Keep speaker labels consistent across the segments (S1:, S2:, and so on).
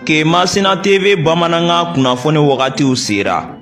S1: Kemasina TV bamanankan kunnafoni wagatiw sera.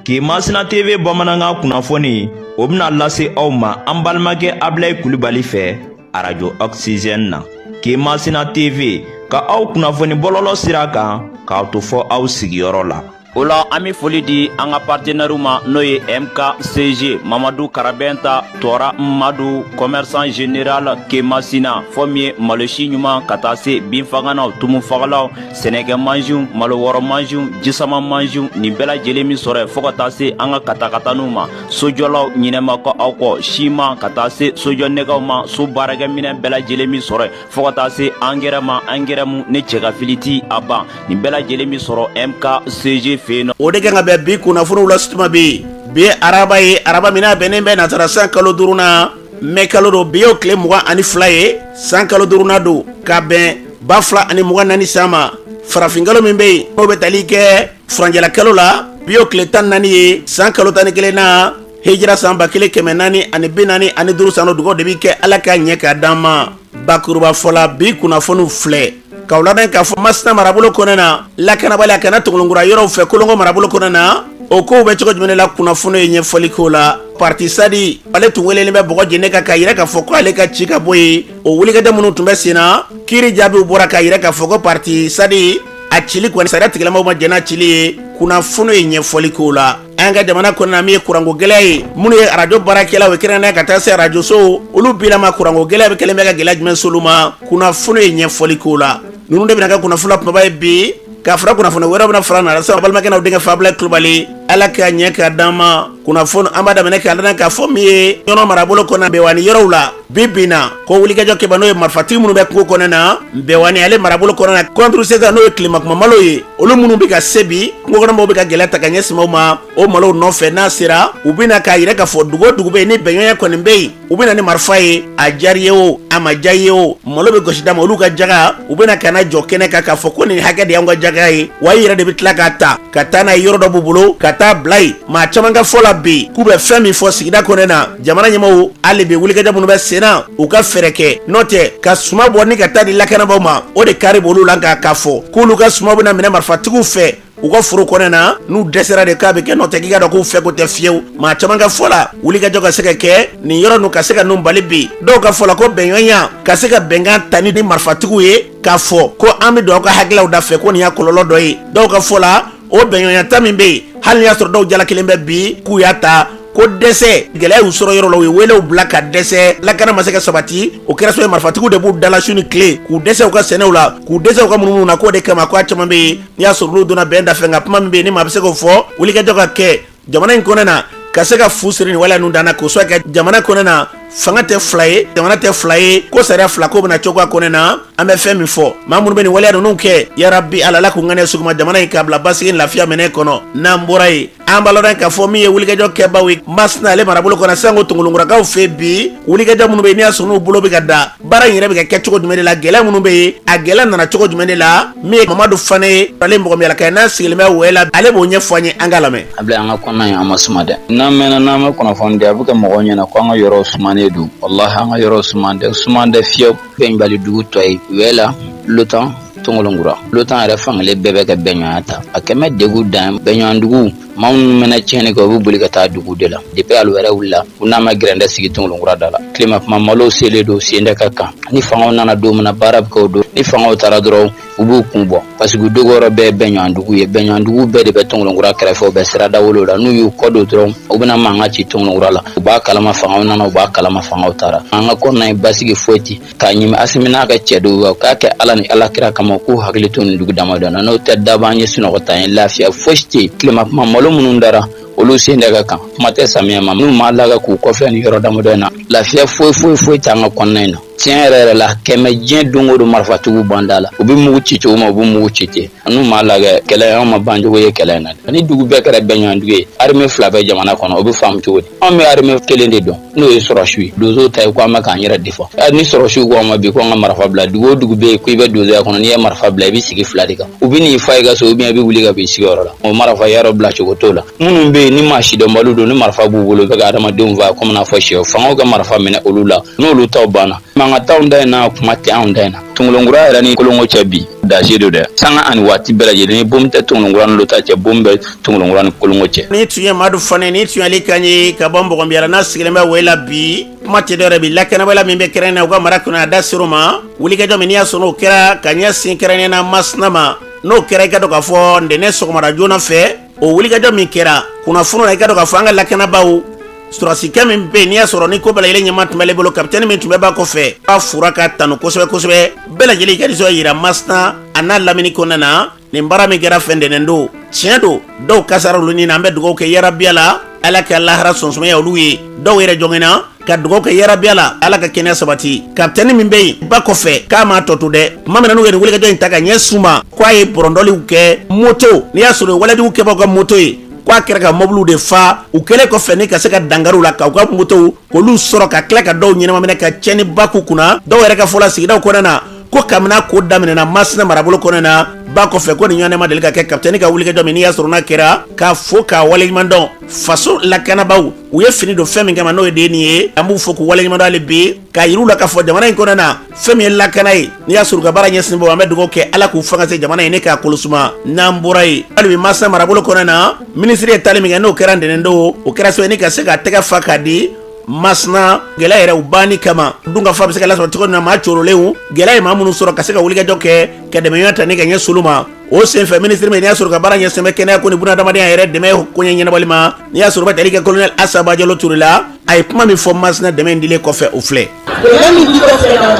S1: Kemasina TV bamanankan kunnafoni o bɛna lase aw ma an balimakɛ Abilayi Kulibali fɛ arajo Oxygène na. Kemasina TV ka aw kunnafoni bɔlɔlɔ sira kan k'aw to fɔ aw sigiyɔrɔ la. O la an bɛ foli di an ka partenaires ma, n'o ye MKCG Mamadu Karabɛnta Tɔra Madu, commerçant général Kemasina, fɔ min ye malosi ɲuman ka taa se binfaganaw, tumufagalaw, sɛnɛkɛ mansinw, malo wɔrɔ mansinw, jisama mansinw, nin bɛɛ lajɛlen min sɔrɔ yen, fo ka taa se an ka katakataniw ma, sojɔlaw ɲinɛma kɔ aw kɔ, siman ka taa se sojɔ nɛgɛw ma, so baarakɛminɛn bɛɛ lajɛlen min sɔrɔ yen, fo ka taa se angɛrɛ ma, angɛrɛ mu ne cɛ ka fili ti a ban, nin bɛɛ lajɛlen bɛ sɔrɔ MKCG fɛ yen nɔ.
S2: O de kan ka bɛn bi kunnafoniw la tuma bi. Bi ye araba ye, araba min n'a bɛnnen bɛ nasara san kalo duurunan, mɛ kalo don, bi y'o tile 22 ye, san kalo duurunan don, ka bɛn 2024 san ma. Farafinkalo min bɛ yen, n'o bɛ tali kɛ furanjɛla kalo la, bi y'o tile 14 ye, san kalo 11 na, hijira san 1445 san. Dugawu de bɛ kɛ Ala ka ɲɛ k'a d'an ma. Bakuruba fɔla, bi kunnafoniw filɛ k'aw ladɔn k'a fɔ Masina marabolo kɔnɔna na, lakanabaliya kana Tongolonkura yɔrɔw fɛ Kolongo marabolo kɔnɔna na, o kow bɛ cogo jumɛn la? Kunnafoni ye ɲɛfɔli k'o la. Parti Sadi, ale tun welelen bɛ bɔgɔ jeni kan k'a yira k'a fɔ ko ale ka ci ka bɔ yen. O wulikajɔ minnu tun bɛ sen na, kiiri jaabiw bɔra k'a yira k'a fɔ ko parti Sadi a cili kɔni, sariya tigilamaw ma jɛn n'a cili ye. Kunnafoni ye ɲɛfɔli k'o la. An ka jamana kɔnɔna, min ye kuranko gɛlɛya ye, minnu ye arajo baarakɛlaw ye, kɛrɛnkɛrɛnnenya ka taa se arajosow, olu bilama kuranko gɛlɛya bɛ kɛlen bɛ ka gɛlɛya jumɛn s'olu ma? Kunnafoni ye ɲɛfɔli k'o la. Ninnu de bɛna kɛ kunnafoni la kumaba ye bi, ka fara kunnafoni wɛrɛw bɛna fara na sa. Balimakɛ n'aw denkɛ Fabilayi Kulubali, Ala ka ɲɛ k'a d'an ma. Kunnafoni an b'a daminɛ k'a ladɔn k'a fɔ min ye Ɲɔnɔ marabolo kɔnɔ, Bewani yɔrɔw la, bi bi na ko wulikajɔ kɛba, n'o ye marifatigi minnu bɛ kungo kɔnɔ na Bewani ale marabolo kɔnɔ na, contre saison, n'o ye tilema kuma malo ye, olu minnu bɛ ka se bi, kungo kɔnɔ mɔgɔw bɛ ka gɛlɛya ta ka ɲɛsin u ma o malow nɔfɛ. N'a sera, u bɛna k'a yira k'a fɔ dugu o dugu bɛ yen ni bɛnɲɔgɔnya kɔni bɛ yen, u bɛna ni marifa ye, a diyara ye o, a ma diya ye o, malo bɛ gosi d'a ma, olu ka jaga, u bɛna ka na jɔ kɛnɛ kan k'a fɔ ko nin hakɛ de y'anw ka jaga ye. Wa i yɛrɛ de bɛ tila k'a ta ka taa n'a ye yɔrɔ dɔ b'u bolo ka taa bila yen. Maa caman ka fɔ la bi, k'u bɛ fɛn min fɔ sigida kɔnɔ na, jamana ɲɛmaaw, hali bi wulikajɔ minnu bɛ sen na, u ka fɛɛrɛ kɛ, n'o tɛ ka suma bɔ ni ka taa di lakanabaaw ma, o de kari b'olu la k'a fɔ k'olu ka suma bɛna minɛ marifatigiw fɛ u ka foro kɔnɔ na, n'u dɛsɛra de k'a bɛ kɛ, n'o tɛ k'i ka dɔn k'u fɛ ko tɛ fiyewu. Maa caman ka fɔ la, wulikajɔ ka se ka kɛ nin yɔrɔ ninnu ka se ka ninnu bali bi. Dɔw ka fɔ la ko bɛnɲɔgɔnya ka se ka bɛnkan ta ni marifatigiw ye k'a fɔ ko an bɛ don aw ka hakililaw da fɛ, ko nin y'a kɔlɔlɔ dɔ ye. Dɔw ka fɔ la, o bɛnɲɔgɔnya ta min bɛ yen, hali n'i y'a sɔrɔ dɔw jala kelen bɛ bi k'u y'a ta ko dɛsɛ gɛlɛya y'u sɔrɔ yɔrɔ la, u ye welew bila ka dɛsɛ, lakana ma se ka sabati. O kɛra sababu ye marifatigiw de b'u dala su ni tile k'u dɛsɛ u ka sɛnɛw la, k'u dɛsɛ u ka munumunu na, k'o de kama ko a caman bɛ yen n'i y'a sɔrɔ olu donna bɛn da fɛ. Nka kuma min bɛ yen ni maa bɛ se k'o fɔ, wulikajɔ ka kɛ jamana in kɔnɔ na ka se ka fu siri nin waleya ninnu dan na, k'o sɔrɔ kɛ jamana kɔnɔ na, fanga tɛ fila ye, jamana tɛ fila ye, ko sariya fila ko bɛna cogoya kɔnɔ na. An bɛ fɛn min fɔ, maa minnu bɛ nin waleya ninnu kɛ, yarabi Ala, Ala k'u ŋaniya suguma jamana in k'a bila basigi ni lafiya minɛ kɔnɔ. N'an bɔra yen, an b'a ladɔn k'a fɔ min ye wulikajɔ kɛbaw ye Masina ale marabolo kɔnɔ, sango Tongolonkurakaw fɛ bi, wulikajɔ minnu bɛ yen n'i y'a sɔrɔ n'u bolo bɛ ka da baara in yɛrɛ bɛ ka kɛ cogo jumɛn de la, gɛlɛya minnu bɛ yen, a gɛlɛya nana cogo jumɛn de la? Min ye Mamadu Fane ye, ale mɔgɔ min n'a sigilen bɛ wɛla, ale b'o ɲɛfɔ an ye, an k'a lamɛn.
S3: A bila an ka kɔnɔna in, an ma suma dɛ. N'an mɛnna n'an bɛ kunnafoni di, a bɛ kɛ mɔgɔw ɲɛna ko an ka yɔrɔ sumanen don. Walahi, an ka yɔrɔ suman tɛ, suman tɛ fiyewu. Bɛnbali dugu tɔ ye Wɛla, Lotan, Tongolonkura. Lotan yɛrɛ fankelen bɛɛ bɛ ka bɛnɲɔgɔnya ta, a kɛmɛ degun dan bɛnɲɔgɔn dugu. Maa minnu mɛna tiɲɛni kɛ, u bɛ boli ka taa dugu de la. Depuis alu wɛrɛ wulila, u n'a ma gɛrɛndɛ sigi Tongolonkura da la. Tilema kuma malo selen don, sen tɛ ka kan. Ni fangaw nana don min na, baara bɛ kɛ o don. Ni fangaw taara dɔrɔn, u b'u kun bɔ, parce que dogoyɔrɔ bɛɛ ye bɛnɲɔgɔn dugu ye. Bɛnɲɔgɔn dugu bɛɛ de bɛ Tongolonkura kɛrɛfɛ, u bɛ sirada wolo la. N'u y'u kɔ don dɔrɔn, u bɛna mankan ci Tongolonkura la. U b'a kalama fangaw nana, u b'a kalama fangaw taara. An ka kɔnɔna ye basigi foyi ti k'a ɲimi. Asimi n'a ka cɛ dɔw, u k'a kɛ Ala ni Ala kira kama, k'u hakili to nin dugu damadɔ na. N'o tɛ, daba an ye sunɔgɔ ta, an ye lafiya fosi tɛ yen. Tilema kuma malo minnu dara, olu sen tɛ ka kan, kuma tɛ samiyɛ ma. N'u m'a lagɛ k'u kɔfɛ nin yɔrɔ damadɔ in na, lafiya foyi foyi foyi t'an ka kɔnɔna in na. Tiɲɛ yɛrɛ yɛrɛ la, kɛmɛ diɲɛ don o don, marifatigiw b'an da la, u bɛ mugu ci cogo min, u bɛ mugu ci ten. N'u m'a lagɛ, kɛlɛ anw ma ban cogo ye kɛlɛ in na. Ni dugu bɛɛ kɛra bɛnɲɔgɔn dugu ye, armée fila bɛ jamana kɔnɔ, o bɛ faamu cogo di? Anw bɛ armée kelen de dɔn, n'o ye sɔrɔsiw ye. Donsow ta ye ko an bɛ k'an yɛrɛ défend. Ni sɔrɔsiw ko an ma bi ko an ka marifa bila, dugu o dugu bɛ yen ko i bɛ donsoya kɔnɔ, n'i ye marifa bila, i bɛ sigi fila de kan. U bɛ n'i fa i ka so, ou bien i bɛ wuli ka b'i sigiyɔrɔ la. O marifa yɔrɔ bila cogo t'o la. Minnu bɛ yen ni maa sidɔnbaliw don, ni marifa b'u bolo, u bɛ ka adamadenw faa komi n'a fɔ sɛ. Fangaw ka marifa minɛ olu la, n'olu taw banna, mankan t'anw da in na, kuma tɛ anw da in na. Tongolonkura yɛrɛ ni Kolongo cɛ bi danger don dɛ, sanga ani waati bɛɛ lajɛlen ni bombe tɛ Tongolonkura ni Lota cɛ, bombe bɛ Tongolonkura ni Kolongo cɛ.
S2: Ni tun ye Madu Fane, ni tun y'ale kan ye ka bɔ Nbɔgɔnbiyala, n'a sigilen bɛ Wela bi. Kuma tɛ dɔwɛrɛ bi, lakanabaliya min bɛ kɛrɛn na u ka mara kɔnɔ, a da ser'o ma. Wulikajɔ min n'i y'a sɔrɔ o kɛra ka ɲɛsin kɛrɛnnen na Masina ma, n'o kɛra, i ka dɔn k'a fɔ ntɛnɛn sɔgɔmada joona fɛ, o wulikajɔ min kɛra kunnafoni na, i ka dɔn k'a fɔ an ka lakanabaaw, sɔrɔdasikɛ min bɛ yen n'i y'a sɔrɔ ni ko bɛɛ lajɛlen ɲɛmaa tun b'ale bolo, kapitɛni min tun bɛ ba kɔfɛ, a fura ka tanu kosɛbɛ kosɛbɛ. Bɛɛ lajɛlen ka nisɔn yira Masina a n'a lamini kɔnɔna na. Nin baara min kɛra fɛn ntɛnɛn don, tiɲɛ don, dɔw kasara olu ni na. An bɛ dugawu kɛ yarabi Ala, Ala ka lahara sɔnsumaya olu ye. Dɔw yɛrɛ jɔngɛnna, ka dugawu kɛ yarabi Ala, Ala ka kɛnɛya sabati. Kapitɛni min bɛ yen ba kɔfɛ, k'a m'a tɔ to dɛ. Tuma min na n'u ye nin wulikajɔ in ta ka ɲɛsin u ma, k'a ye bɔrɔntɔliw kɛ moto, n'i y'a sɔrɔ walejugu kɛbaaw ka moto ye, k'a kɛra ka mɔbiliw de fa. U kɛlen kɔfɛ ni ka se ka dankari u la, k'u ka motow k'olu sɔrɔ, ka tila ka dɔw ɲɛnama minɛ, ka tiɲɛniba k'u kunna. Dɔw yɛrɛ ka fɔ la sigidaw kɔnɔna na, ko kabini ko daminɛna Masina marabolo kɔnɔna na, ba kɔfɛ, ko nin ɲɔgɔn ma deli ka kɛ. Kapitɛni ka wulikajɔ min n'i y'a sɔrɔ n'a kɛra, k'a fo k'a waleɲuman dɔn. Faso lakanabaaw, u ye fini don fɛn min kama, n'o ye den nin ye, an b'u fo k'u waleɲuman dɔn hali bi, k'a yir'u la k'a fɔ jamana in kɔnɔna na, fɛn min ye lakana ye, n'i y'a sɔrɔ u ka baara ɲɛsin bɔ, an bɛ dugawu kɛ Ala k'u fanga se jamana in ne k'a kolosuma. N'an bɔra yen, hali bi Masina marabolo kɔnɔna na, minisiri ye taali min kɛ, n'o kɛra ntɛnɛn don, o kɛra sababu ye ni ka se ka tɛgɛ fa k'a di Masina gɛlɛya yɛrɛ u banni kama. Dunkafa bɛ se ka lasɔrɔ cogo min na, maa corolenw, gɛlɛya ye maa minnu sɔrɔ, ka se ka wulikajɔ kɛ ka dɛmɛɲɔgɔn ta ni ka ɲɛsin olu ma. O senfɛ, minisiri min n'i y'a sɔrɔ ka baara ɲɛsin bɛ kɛnɛya ko ni bunadamadenya yɛrɛ dɛmɛ koɲɛ ɲɛnabɔli ma, n'i y'a sɔrɔ bɛ tali kɛ kolonɛli Asa Bajalo Ture la, a ye kuma min fɔ Masina dɛmɛ in dilen kɔfɛ, o filɛ.
S4: Dɛmɛ min ditɔ filɛ ka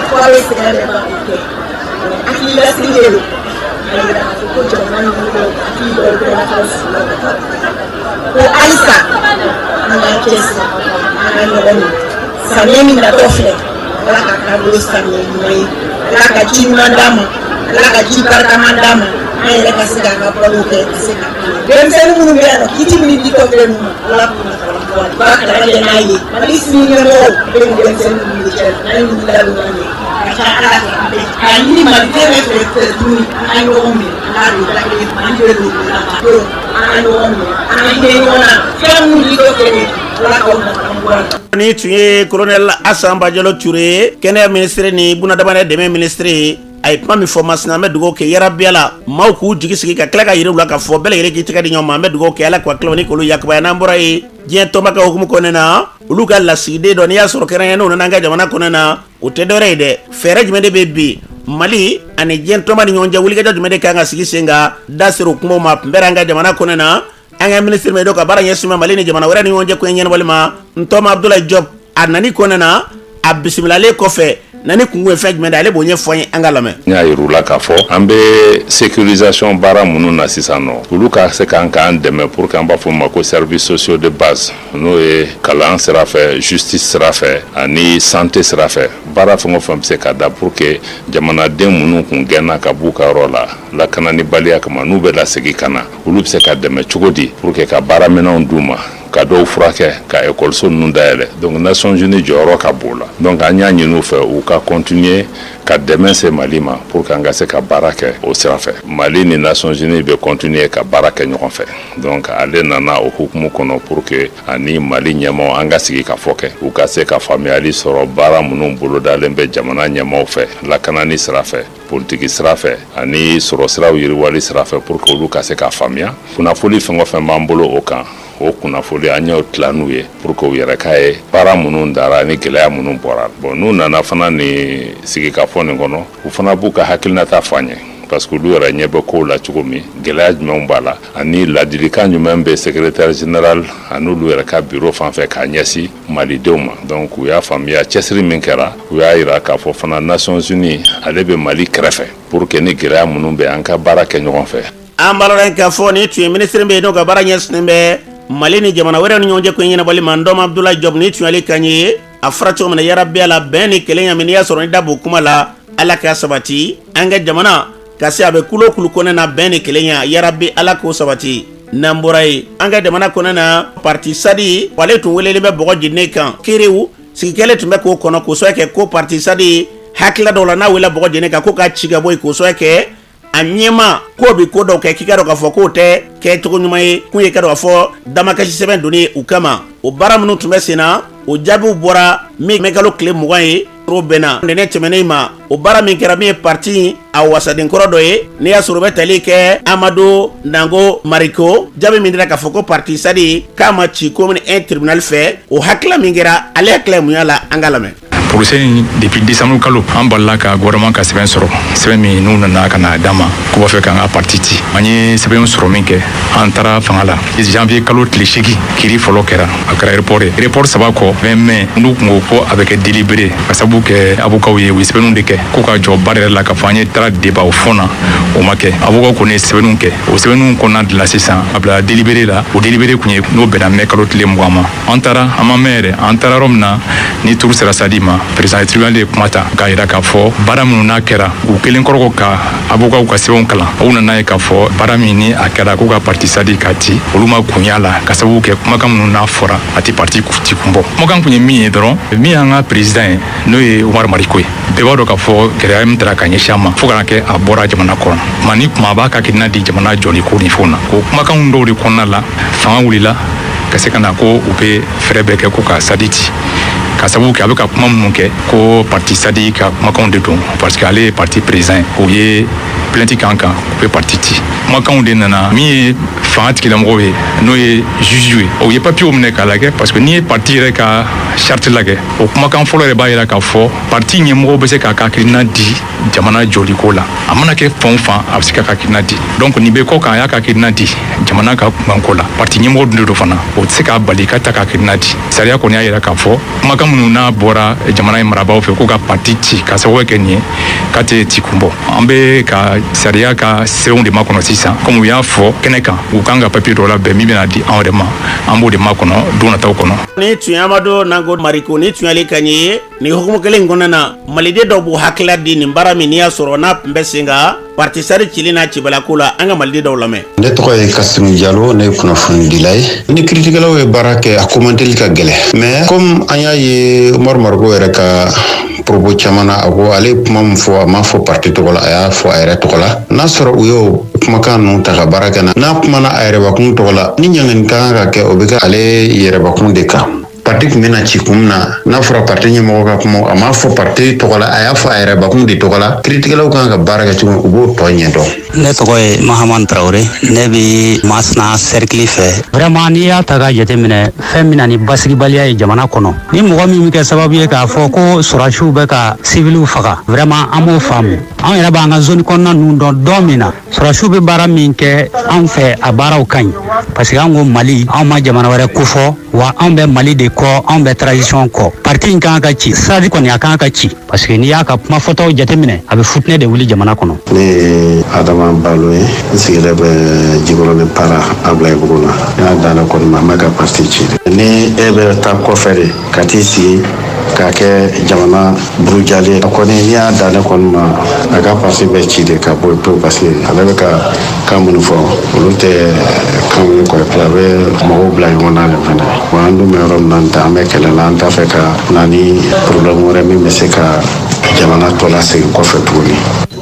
S4: ko a bɛ sɛgɛn bɛɛ ban k'o kɛ, hakililasigi de don. A yira k'a fɔ ko jamana ɲɛmɔgɔw hakili dɔw bɛɛ ka su la, ko halisa an k'an cɛsiri, an ka ɲɔgɔn minɛ. Samiyɛ min natɔ filɛ, Ala ka k'an bolo samiyɛ ɲuman ye, Ala ka ji ɲuman d'an ma, Ala ka ji barikama d'an ma, an yɛrɛ ka se k'an ka balo kɛ, ka se ka denmisɛnnin minnu bɛ yan nɔ, kiti min ditɔ filɛ ninnu ma, Ala k'u nafa bɔ a la, ba kalan kɛ n'a ye. Mali sini ɲɛmɔgɔw bɛ nin denmisɛnnin ninnu de cɛ la, n'an ye wulila don ka ɲɛ ka ca Ala fɛ, an bɛ k'a ɲini maliden bɛɛ fɛ fɛ tuguni, an ka ɲɔgɔn minɛ, an k'a don da kelen, Mali bɛ don o la donc an ka ɲɔgɔn minɛ, an ka hinɛ ɲɔgɔn na. Fɛn minnu ditɔ filɛ nin ye, Ala k'aw nafa bɔ a la.
S2: Ni tun ye kolonɛli Asan Bajalo Ture ye, kɛnɛya minisiri ni bunadamadenya dɛmɛ minisiri ye. A ye kuma min fɔ Masina, an bɛ dugawu kɛ yarabi Ala, maaw k'u jigi sigi, ka tila ka yir'u la k'a fɔ bɛɛ lajɛlen k'i tɛgɛ di ɲɔgɔn ma. An bɛ dugawu kɛ Ala k'u hakiliw ni k'olu yakubaya. N'an bɔra yen, diɲɛ tɔnba ka hukumu kɔnɔna na, olu ka lasigiden dɔ n'i y'a sɔrɔ kɛrɛnkɛrɛn n'u nana an ka jamana kɔnɔna na, o tɛ dɔwɛrɛ ye dɛ, fɛɛrɛ jumɛn de bɛ bi Mali ani diɲɛ tɔnba ni ɲɔgɔn cɛ, wulikajɔ jumɛn de kan ka sigi sen kan? Da sera o kumaw ma tun bɛ an ka jamana kɔnɔna na. An ka minisiri min don ka baara ɲɛsin ma Mali ni jamana wɛrɛ ni ɲɔgɔn cɛ koɲɛ ɲɛnabɔli ma, Ntɔma Abudulayi Jɔp, a nani kɔnɔna na, a bisimilalen kɔfɛ, nani kun ye fɛn jumɛn de, ale b'o ɲɛfɔ an ye, an ka lamɛn.
S5: N y'a yir'u la k'a fɔ an bɛ sécurisation baara minnu na sisan nɔ, olu ka se k'an k'an dɛmɛ pour que an b'a fɔ ma ko services sociaux de base, n'o ye kalan sira fɛ, justice sira fɛ ani santé sira fɛ, baara fɛn o fɛn bɛ se ka da pour que jamanaden minnu kun gɛnna ka b'u ka yɔrɔ la lakananibaliya kama, n'u bɛ lasegin ka na, olu bɛ se ka dɛmɛ cogo di pour que ka baaraminɛnw d'u ma, ka dɔw furakɛ, ka ekɔliso ninnu dayɛlɛ. Donc Nations Unies jɔyɔrɔ ka bon la. Donc an y'a ɲini u fɛ u ka continuer ka dɛmɛ se Mali ma pour que an ka se ka baara kɛ o sira fɛ. Mali ni Nations Unies bɛ continuer ka baara kɛ ɲɔgɔn fɛ. Donc ale nana o hukumu kɔnɔ pour que ani Mali ɲɛmaaw an ka sigi ka fɔ kɛ, u ka se ka faamuyali sɔrɔ baara minnu bolodalen bɛ jamana ɲɛmaaw fɛ lakanani sira fɛ, politiki sira fɛ ani sɔrɔ siraw yiriwali sira fɛ, pour que olu ka se ka faamuya. Kunnafoli fɛn o fɛn b'an bolo o kan, o kunnafoli an y'o tila n'u ye pour que u yɛrɛ k'a ye baara minnu dara ni gɛlɛya minnu bɔra. Bon, n'u nana fana nin sigikafɔ nin kɔnɔ, u fana b'u ka hakilinata fɔ an ye, parce que olu yɛrɛ ɲɛ bɛ kow la cogo min, gɛlɛya jumɛnw b'a la ani ladilikan jumɛn bɛ secrétaire général an'olu yɛrɛ ka bureau fan fɛ k'a ɲɛsin malidenw ma. Donc u y'a faamuya cɛsiri min kɛra, u y'a yira k'a fɔ fana Nations Unies ale bɛ Mali kɛrɛfɛ pour que ni gɛlɛya minnu bɛ, an ka baara kɛ ɲɔgɔn fɛ.
S2: An b'a lɔn k'a fɔ ni tun ye minisiri bɛ yen n'o ka baara ɲɛsinnen bɛ Mali ni jamana wɛrɛ ni ɲɔgɔn cɛ ko ɲɛnabɔli ma, Ntɔma Abudulayi Jɔp, ni tun y'ale kan ye. A fɔra cogo min na, yarabi Ala, bɛn ni kelenya min n'i y'a sɔrɔ ni da b'o kuma la, Ala k'a sabati an ka jamana ka se a bɛ kulo kulu kɔnɛ na, bɛn ni kelenya, yarabi Ala k'o sabati. N'an bɔra yen, an ka jamana kɔnɛ na, parti SADI ale tun welelen bɛ bɔgɔ jeninen kan. Kiiriw sigikɛlen tun bɛ k'o kɔnɔ k'o sababu kɛ ko parti SADI hakilila dɔw la n'a wele bɔgɔ jeninen kan ko k'a ci ka bɔ yen, k'o sababu kɛ A ɲɛma k'o bɛ ko dɔw kɛ k'i k'a dɔn k'a fɔ k'o tɛ kɛcogo ɲuman ye kun ye k'a dɔn k'a fɔ damakasi sɛbɛn donni ye u kama. O baara minnu tun bɛ sen na, o jaabiw bɔra min mɛkalo tile 20 ye, o bɛnna ntɛnɛn tɛmɛnen ma. O baara min kɛra, min ye parti a wasaden kɔrɔ dɔ ye, n'i y'a sɔrɔ o bɛ tali kɛ Amadu Nango Mariko, jaabi min dira k'a fɔ ko parti Sadi k'a ma ci commune 1 tribunal fɛ, o hakilila min kɛra, ale hakilila ye mun y'a la? An k'a lamɛn.
S6: Procès in, depuis décembre kalo, an balila ka gouvernement ka sɛbɛn sɔrɔ, sɛbɛn min n'u nana ka na d'an ma k'u b'a fɛ k'an ka parti ci. An ye sɛbɛn sɔrɔ min kɛ, an taara fanga la. Janvier kalo tile 8, kiri fɔlɔ kɛra, a kɛra report ye. Report saba kɔ, 20 mai, n'u kun ko ko a bɛ kɛ délibéré, ka sababu kɛ avocat ye, u ye sɛbɛnniw de kɛ ko ka jɔ baara yɛrɛ la k'a fɔ an ye taara débat au fond na. O ma kɛ. Avocat kɔni ye sɛbɛnniw kɛ. O sɛbɛnniw kɔnɔna de la sisan, a bila délibéré la. O délibéré kun ye n'o bɛnna mai kalo tile 20 ma. An taara, an ma mɛn yɛrɛ, an taara yɔrɔ min na ni tour sera Sadi ma, président tribunal de ye kuma ta k'a yira k'a fɔ baara minnu n'a kɛra, u kelen kɔrɔ ka avocat ka sɛbɛnw kalan, u nana ye k'a fɔ baara min ni a kɛra k'u ka parti Sadi k'a ci, olu ma kun y'a la, ka sababu kɛ kumakan minnu n'a fɔra, a tɛ parti ci kun bɔ. Kumakan kun ye min ye dɔrɔn, min y'an ka président ye, n'o ye Umaru Mariko ye, bɛɛ b'a dɔn k'a fɔ gɛlɛya min taara ka ɲɛsin a ma fo kana kɛ a bɔra jamana kɔnɔ kuma ni kuma, a b'a ka hakilina di jamana jɔli ko ni fɛnw na. O kumakan dɔw de kɔnɔna la, fanga wulila ka se ka na ko u bɛ fɛɛrɛ bɛɛ kɛ ko ka Sadi ci, ka sababu kɛ a bɛ ka kuma minnu kɛ ko parti Sadi ka kumakanw de don, parce que ale ye parti président ye. O ye plainte kan kan u bɛ parti ci. Kumakanw de nana min ye fanga tigilamɔgɔw ye, n'o ye juge ye, o ye papiyew minɛ k'a lajɛ, parce que n'i ye parti yɛrɛ ka charte lajɛ, o kumakan fɔlɔ yɛrɛ b'a yira k'a fɔ parti ɲɛmɔgɔw bɛ se k'a ka hakilina di jamana jɔliko la. A mana kɛ fan o fan, a bɛ se k'a ka hakilina di. Donc nin bɛ kɔ kan, a y'a ka hakilina di jamana ka kunkanko la. Parti ɲɛmɔgɔ dun de don fana, o tɛ se k'a bali ka ta ka hakilina di. Sariya kɔni y'a yira k'a fɔ kumakan minnu n'a bɔra jamana in marabaaw fɛ k'u ka parti ci ka sababu kɛ nin ye, k'a tɛ ci kun bɔ. An bɛ ka sariya ka sɛbɛnw de makɔnɔ sisan. Komi u y'a fɔ kɛnɛ kan, u kan ka papiye dɔ labɛn min bɛna di anw yɛrɛ ma, an b'o de makɔnɔ don nataw kɔnɔ.
S2: Ni tun ye Amadu Nango Mariko, ni tun y'ale kan ye. Nin hukumu kelen in kɔnɔna na, maliden dɔw b'u hakilila di nin baara min n'i y'a sɔrɔ n'a tun bɛ sen kan parti Sadi cili n'a cibalako la. An ka maliden dɔw lamɛn.
S7: Ne tɔgɔ ye Kasimu Jalo, ne ye kunnafonidila ye. Ni kiritigɛlaw ye baara kɛ, a commenteli ka gɛlɛn, mais comme an y'a ye Umaru Mariko yɛrɛ ka propos caman na, a ko ale ye kuma min fɔ, a m'a fɔ parti tɔgɔ la, a y'a fɔ a yɛrɛ tɔgɔ la. N'a sɔrɔ u y'o kumakan ninnu ta ka baara kɛ na, n'a kumana a yɛrɛbakun tɔgɔ la, ni ɲangani ka kan ka kɛ, o bɛ kɛ ale yɛrɛbakun de kan. Parti tun bɛna ci kun min na, n'a fɔra parti ɲɛmɔgɔ ka kuma, a m'a fɔ parti tɔgɔ la, a y'a fɔ a yɛrɛbakun de tɔgɔ la. Kiritigɛlaw kan ka baara kɛ cogo min, u b'o tɔ ɲɛdɔn.
S8: Ne tɔgɔ ye Mahaman Tarawele, ne bɛ Masina cercle fɛ. Vraiment, n'i y'a ta ka jateminɛ, fɛn min na ni basigibaliya ye jamana kɔnɔ, ni mɔgɔ min bɛ kɛ sababu ye k'a fɔ ko sɔrɔdasiw bɛ ka civiliw faga, vraiment an b'o faamu. Anw yɛrɛ b'an ka zone kɔnɔna ninnu dɔn dɔn min na, sɔrɔdasiw bɛ baara min kɛ anw fɛ, a baaraw ka ɲi, parce que an ko Mali, anw ma jamana wɛrɛ kofɔ wa, anw bɛ Mali de kɔ, anw bɛ transition kɔ. Parti in kan ka ci, Sadi kɔni a kan ka ci, parce que n'i y'a ka kuma fɔtaw jateminɛ, a bɛ futinɛ de wuli jamana kɔnɔ.
S7: Ne ye Adama Balo ye, n sigilen bɛ Jikɔrɔni Para Abulayibugu la. Ne y'a dan ne kɔni ma, n bɛ ka parti ci. Ni e bɛ taa kɔfɛ de ka t'i sigi k'a kɛ jamana burujalen a kɔni, n'i y'a dan ne kɔni ma, a ka parti bɛ ci de ka bɔ yen pewu, parce que ale bɛ ka kan minnu fɔ, olu tɛ kan ye quoi. A bɛ mɔgɔw bila ɲɔgɔn na de fɛnɛ. Wa an dun bɛ yɔrɔ min na nin tɛ, an bɛ kɛlɛ la, an t'a fɛ ka na ni problème wɛrɛ min bɛ se ka jamana tɔ lasegin kɔfɛ tuguni.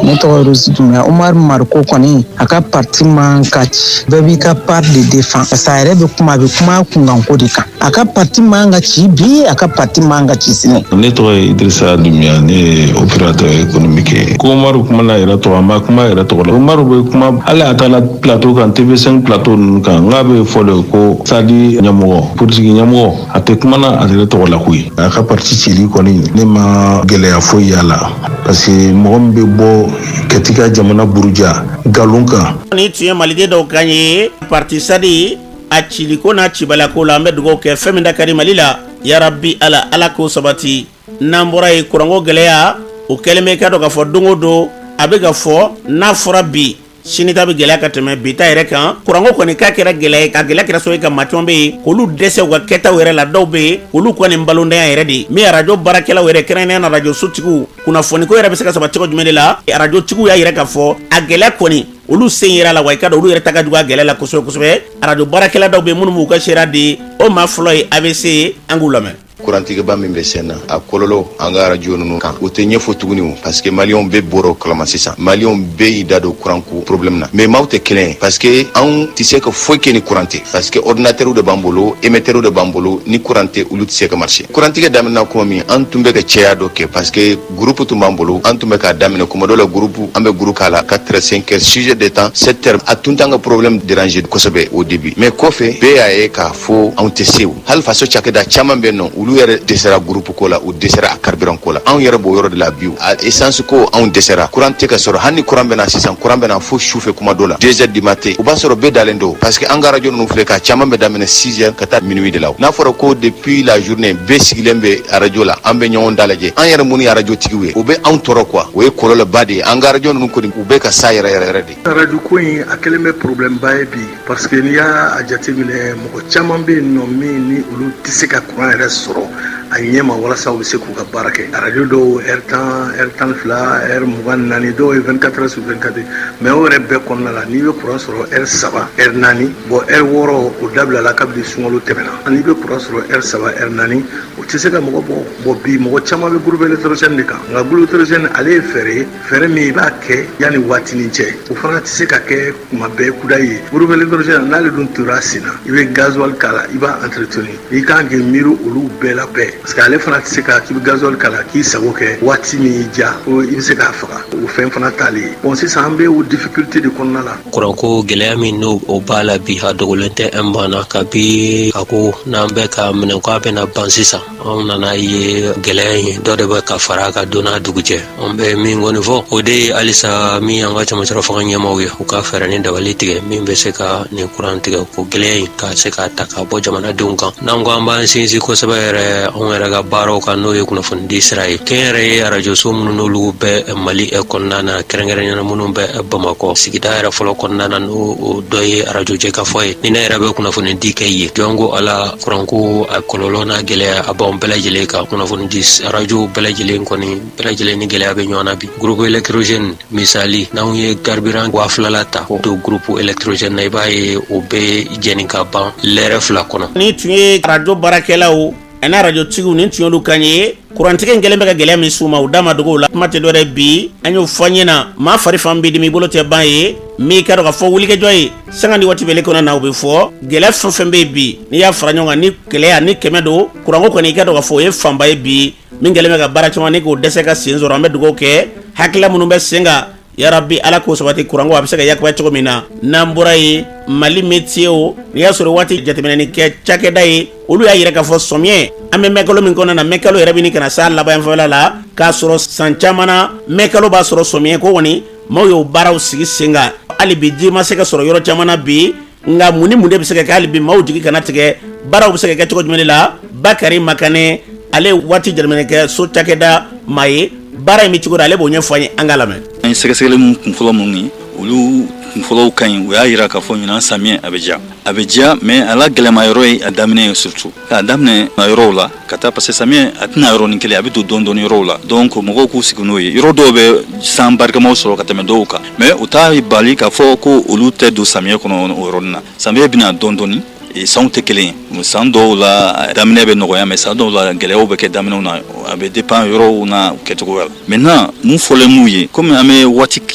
S9: Ne tɔgɔ ye Rosi Dumbuya. Umaru Mariko kɔni, a ka parti man ka ci. Bɛɛ b'i ka part de défend, parce que a yɛrɛ bɛ kuma, a bɛ kuma a kunkanko de kan. A ka parti man ka ci bi, a ka parti man ka ci sini.
S10: Ne tɔgɔ ye Idrissa Dumbuya, ne ye opérateur économique ye. Ko Umaru kumana yɛrɛ tɔgɔ, a ma kuma yɛrɛ tɔgɔ la. Umaru bɛ kuma, hali a taara plateau kan, TV5 plateau ninnu kan, n k'a bɛ fɔ de ko Sadi ɲɛmɔgɔ, politique ɲɛmɔgɔ, a tɛ kumana a yɛrɛ tɔgɔ la koyi. A ka parti cili kɔni, ne ma gɛlɛya foyi y'a la, parce que mɔgɔ min bɛ bɔ ka t'i ka jamana buruja nkalon kan.
S2: Ni tun ye maliden dɔw kan ye parti Sadi a ciliko n'a cibalako la. An bɛ dugawu kɛ, fɛn min da ka di Mali la, yarabi Ala, Ala k'o sabati. N'an bɔra yen, kuranko gɛlɛya, o kɛlen bɛ ka dɔn k'a fɔ don o don a bɛ ka fɔ. N'a fɔra bi, sini ta bɛ gɛlɛya ka tɛmɛ bi ta yɛrɛ kan. Kuranko kɔni k'a kɛra gɛlɛya ye, ka gɛlɛya kɛra sababu ye ka maa caman bɛ yen k'olu dɛsɛ u ka kɛtaw yɛrɛ la. Dɔw bɛ yen, olu kɔni balontanya yɛrɛ de min arajo baarakɛlaw yɛrɛ, kɛrɛnkɛrɛnnenya na arajo sotigiw. Kunnafoniko yɛrɛ bɛ se ka sabati cogo jumɛn de la? Arajotigiw y'a yɛrɛ k'a fɔ a gɛlɛya kɔni, olu sen yɛrɛ la wa, i ka dɔn olu yɛrɛ ta ka jugu a gɛlɛya la kosɛbɛ kosɛbɛ. Arajo baarakɛla dɔw bɛ yen minnu b'u ka seereya di, o maa fɔlɔ ye ABC, an k'u lamɛn.
S11: Kurantigɛba min bɛ sen na, a kɔlɔlɔ an ka arajo ninnu kan, o tɛ ɲɛfɔ tuguni o, parce que maliyɛnw bɛɛ bɔra o kalama sisan. Maliyɛnw bɛɛ y'i da don kuranko problème na, mais maaw tɛ kelen ye, parce que anw tɛ se ka foyi kɛ ni kuran tɛ, parce que ordinateur de b'an bolo, émetteur de b'an bolo. Ni kuran tɛ, olu tɛ se ka marcher. Kurantigɛ daminɛna kuma min, an tun bɛ ka cɛya dɔ kɛ, parce que groupe tun b'an bolo. An tun bɛ k'a daminɛ kuma dɔ la, groupe, an bɛ groupe k'a la 4 heures, 5 heures, 6 heures de temps, 7 heures. A tun t'an ka problème déranger kosɛbɛ au début, mais kɔfɛ bɛɛ y'a ye k'a fɔ anw tɛ se. O hali faso cakɛda caman bɛ yen nɔ, olu yɛrɛ dɛsɛra groupe ko la, u dɛsɛra a carburant ko la. Anw yɛrɛ b'o yɔrɔ de la bi. A essence ko, anw dɛsɛra. Courant tɛ ka sɔrɔ. Hali ni courant bɛ na sisan, courant bɛ na fo sufɛ kuma dɔ la, 2 heures du matin, o b'a sɔrɔ bɛɛ dalen don, parce que an ka radio ninnu filɛ, ka caman bɛ daminɛ 6 heures ka taa minuit de la. N'a fɔra ko depuis la journée bɛɛ sigilen bɛ radio la, an bɛ ɲɔgɔn dalajɛ, an yɛrɛ minnu ye radio tigiw ye, o bɛ anw tɔɔrɔ quoi. O ye kɔlɔlɔba de ye. An ka radio ninnu kɔni, u bɛ ka sa yɛrɛ yɛrɛ yɛrɛ de.
S12: Radio ko in, a kɛlen bɛ problème ba ye bi, parce que n'i y'a jateminɛ, mɔgɔ caman bɛ yen nɔ min ni olu tɛ se ka courant yɛrɛ sɔrɔ a ɲɛ ma walasa u bɛ se k'u ka baara kɛ. Radio dɔw, heure 10, heure 12, heure 24, dɔw ye 24 heures sur 24. Mais o yɛrɛ bɛɛ kɔnɔna la, n'i bɛ courant sɔrɔ heure 3, heure 4, bon, heure 6, o dabilala kabini sunkalo tɛmɛna. N'i bɛ courant sɔrɔ heure 3, heure 4, o tɛ se ka mɔgɔ bɔ. Bon, bi mɔgɔ caman bɛ groupe électrogène de kan, nka groupe électrogène, ale ye fɛɛrɛ ye, fɛɛrɛ min i b'a kɛ yanni waatinin cɛ, o fana tɛ se ka kɛ kuma bɛɛ kuda ye. Groupe électrogène, n'ale dun tora sen na, i bɛ gasoil k'a la, i b'a entretenir, i kan k'i miiri olu bɛɛ la bɛɛ, parce que ale fana tɛ se ka k'i bɛ gasoil k'a la k'i sago kɛ waati min y'i diya, ko i bɛ se k'a faga, o fɛn fana t'ale ye. Bon, sisan an bɛ o difficulté de kɔnɔna la.
S13: Kuranko gɛlɛya min n'o o b'a la bi, a dogolen tɛ an banna kabi a ko n'an bɛ ka minɛ k'a bɛna ban. Sisan anw nana ye gɛlɛya in dɔ de bɛ ka fara a kan don n'a dugu cɛ. An bɛ min kɔni fɔ, o de ye halisa min an ka cɛmancɛrɔ fanga ɲɛmaaw ye, u ka fɛɛrɛ ni dabali tigɛ min bɛ se ka nin kuran tigɛ ko gɛlɛya in ka se k'a ta ka bɔ jamanadenw kan. N'an ko an b'an sinsin kosɛbɛ yɛrɛ anw yɛrɛ ka baaraw kan, n'o ye kunnafonidi sira ye, kɛnyɛrɛye arajoso minnu n'olu bɛ Mali kɔnɔna na, kɛrɛnkɛrɛnnenya minnu bɛ Bamakɔ sigida yɛrɛ fɔlɔ kɔnɔna na, n'o dɔ ye arajo Jɛkafɔ ye, ni ne yɛrɛ bɛ kunnafonidi kɛ yen. Jɔn ko Ala, kuranko a kɔlɔlɔ n'a gɛlɛya a b'anw bɛɛ lajɛlen kan. Kunnafonidi arajo bɛɛ lajɛlen kɔni, bɛɛ lajɛlen ni gɛlɛya bɛ ɲɔgɔn na bi. Groupe électrogène misali, n'anw ye carburant 2000 la ta don groupe électrogène na, i b'a ye o bɛ jɛni ka ban lɛrɛ 2 kɔnɔ.
S2: Ni tun ye arajo baarakɛlaw ani arajotigiw, nin tun y'olu kan ye. Kurantigɛ in kɛlen bɛ ka gɛlɛya min s'u ma, u da ma dogo o la. Kuma tɛ dɔwɛrɛ bi, an y'o fɔ an ɲɛna, maa fari fan b'i dimi, i bolo tɛ ban ye. Min ka dɔn ka fɔ wulikajɔ ye sanga ni waati bɛɛ kɔnɔ na, o bɛ fɔ gɛlɛya fɛn fɛn bɛ yen bi, n'i y'a fara ɲɔgɔn kan, ni gɛlɛya ni 100 don, kuranko kɔni, i ka dɔn ka fɔ o ye fanba ye bi, min kɛlen bɛ ka baara caman ni k'o dɛsɛ ka sen sɔrɔ. An bɛ dugawu kɛ, hakilila minnu bɛ sen kan, yarabi Ala k'o sabati, kuranko a bɛ se ka yakubaya cogo min na. N'an bɔra yen, Mali Météo, n'i y'a sɔrɔ waati jateminɛni kɛ cakɛda ye, olu y'a yira k'a fɔ sɔmiɲɛ an bɛ mɛkalo min kɔnɔ na, mɛkalo yɛrɛ bɛ ɲini ka na s'a laban fanfɛla la, k'a sɔrɔ san caman na mɛkalo b'a sɔrɔ sɔmiɲɛ ko kɔni maaw y'o baaraw sigi sen kan. Hali bi ji ma se ka sɔrɔ yɔrɔ caman na bi. Nka mun ni mun de bɛ se ka kɛ hali bi maaw jigi kana tigɛ? Baaraw bɛ se ka kɛ cogo jumɛn de la? Bakari Makane, ale ye waati jateminɛ kɛ so cakɛda maa ye, baara in bɛ cogo di, ale b'o ɲɛfɔ an ye, an k'a lamɛn.
S14: An ye sɛgɛsɛgɛli mun kunfɔlɔ minnu ye, olu kunfɔlɔw ka ɲi. U y'a yira k'a fɔ ɲinan samiyɛ a bɛ diya, a bɛ diya, mais a la gɛlɛma yɔrɔ ye a daminɛ ye, surtout k'a daminɛ yɔrɔw la ka taa, parce que samiyɛ a tɛna yɔrɔnin kelen, a bɛ don dɔɔni dɔɔni yɔrɔw la. Donc mɔgɔw k'u sigi n'o ye. Yɔrɔ dɔw bɛ san barikamaw sɔrɔ ka tɛmɛ dɔw kan, mais u t'a bali k'a fɔ ko olu tɛ don samiyɛ kɔnɔ o yɔrɔnin na. Samiyɛ bɛna dɔɔni dɔɔni, sanw tɛ kelen ye. San dɔw la daminɛ bɛ nɔgɔya, mais san dɔw la gɛlɛyaw bɛ kɛ daminɛw na, a bɛ dépend yɔrɔw na kɛcogoya la. Maintenant, mun fɔlen m'u ye, komi an bɛ waati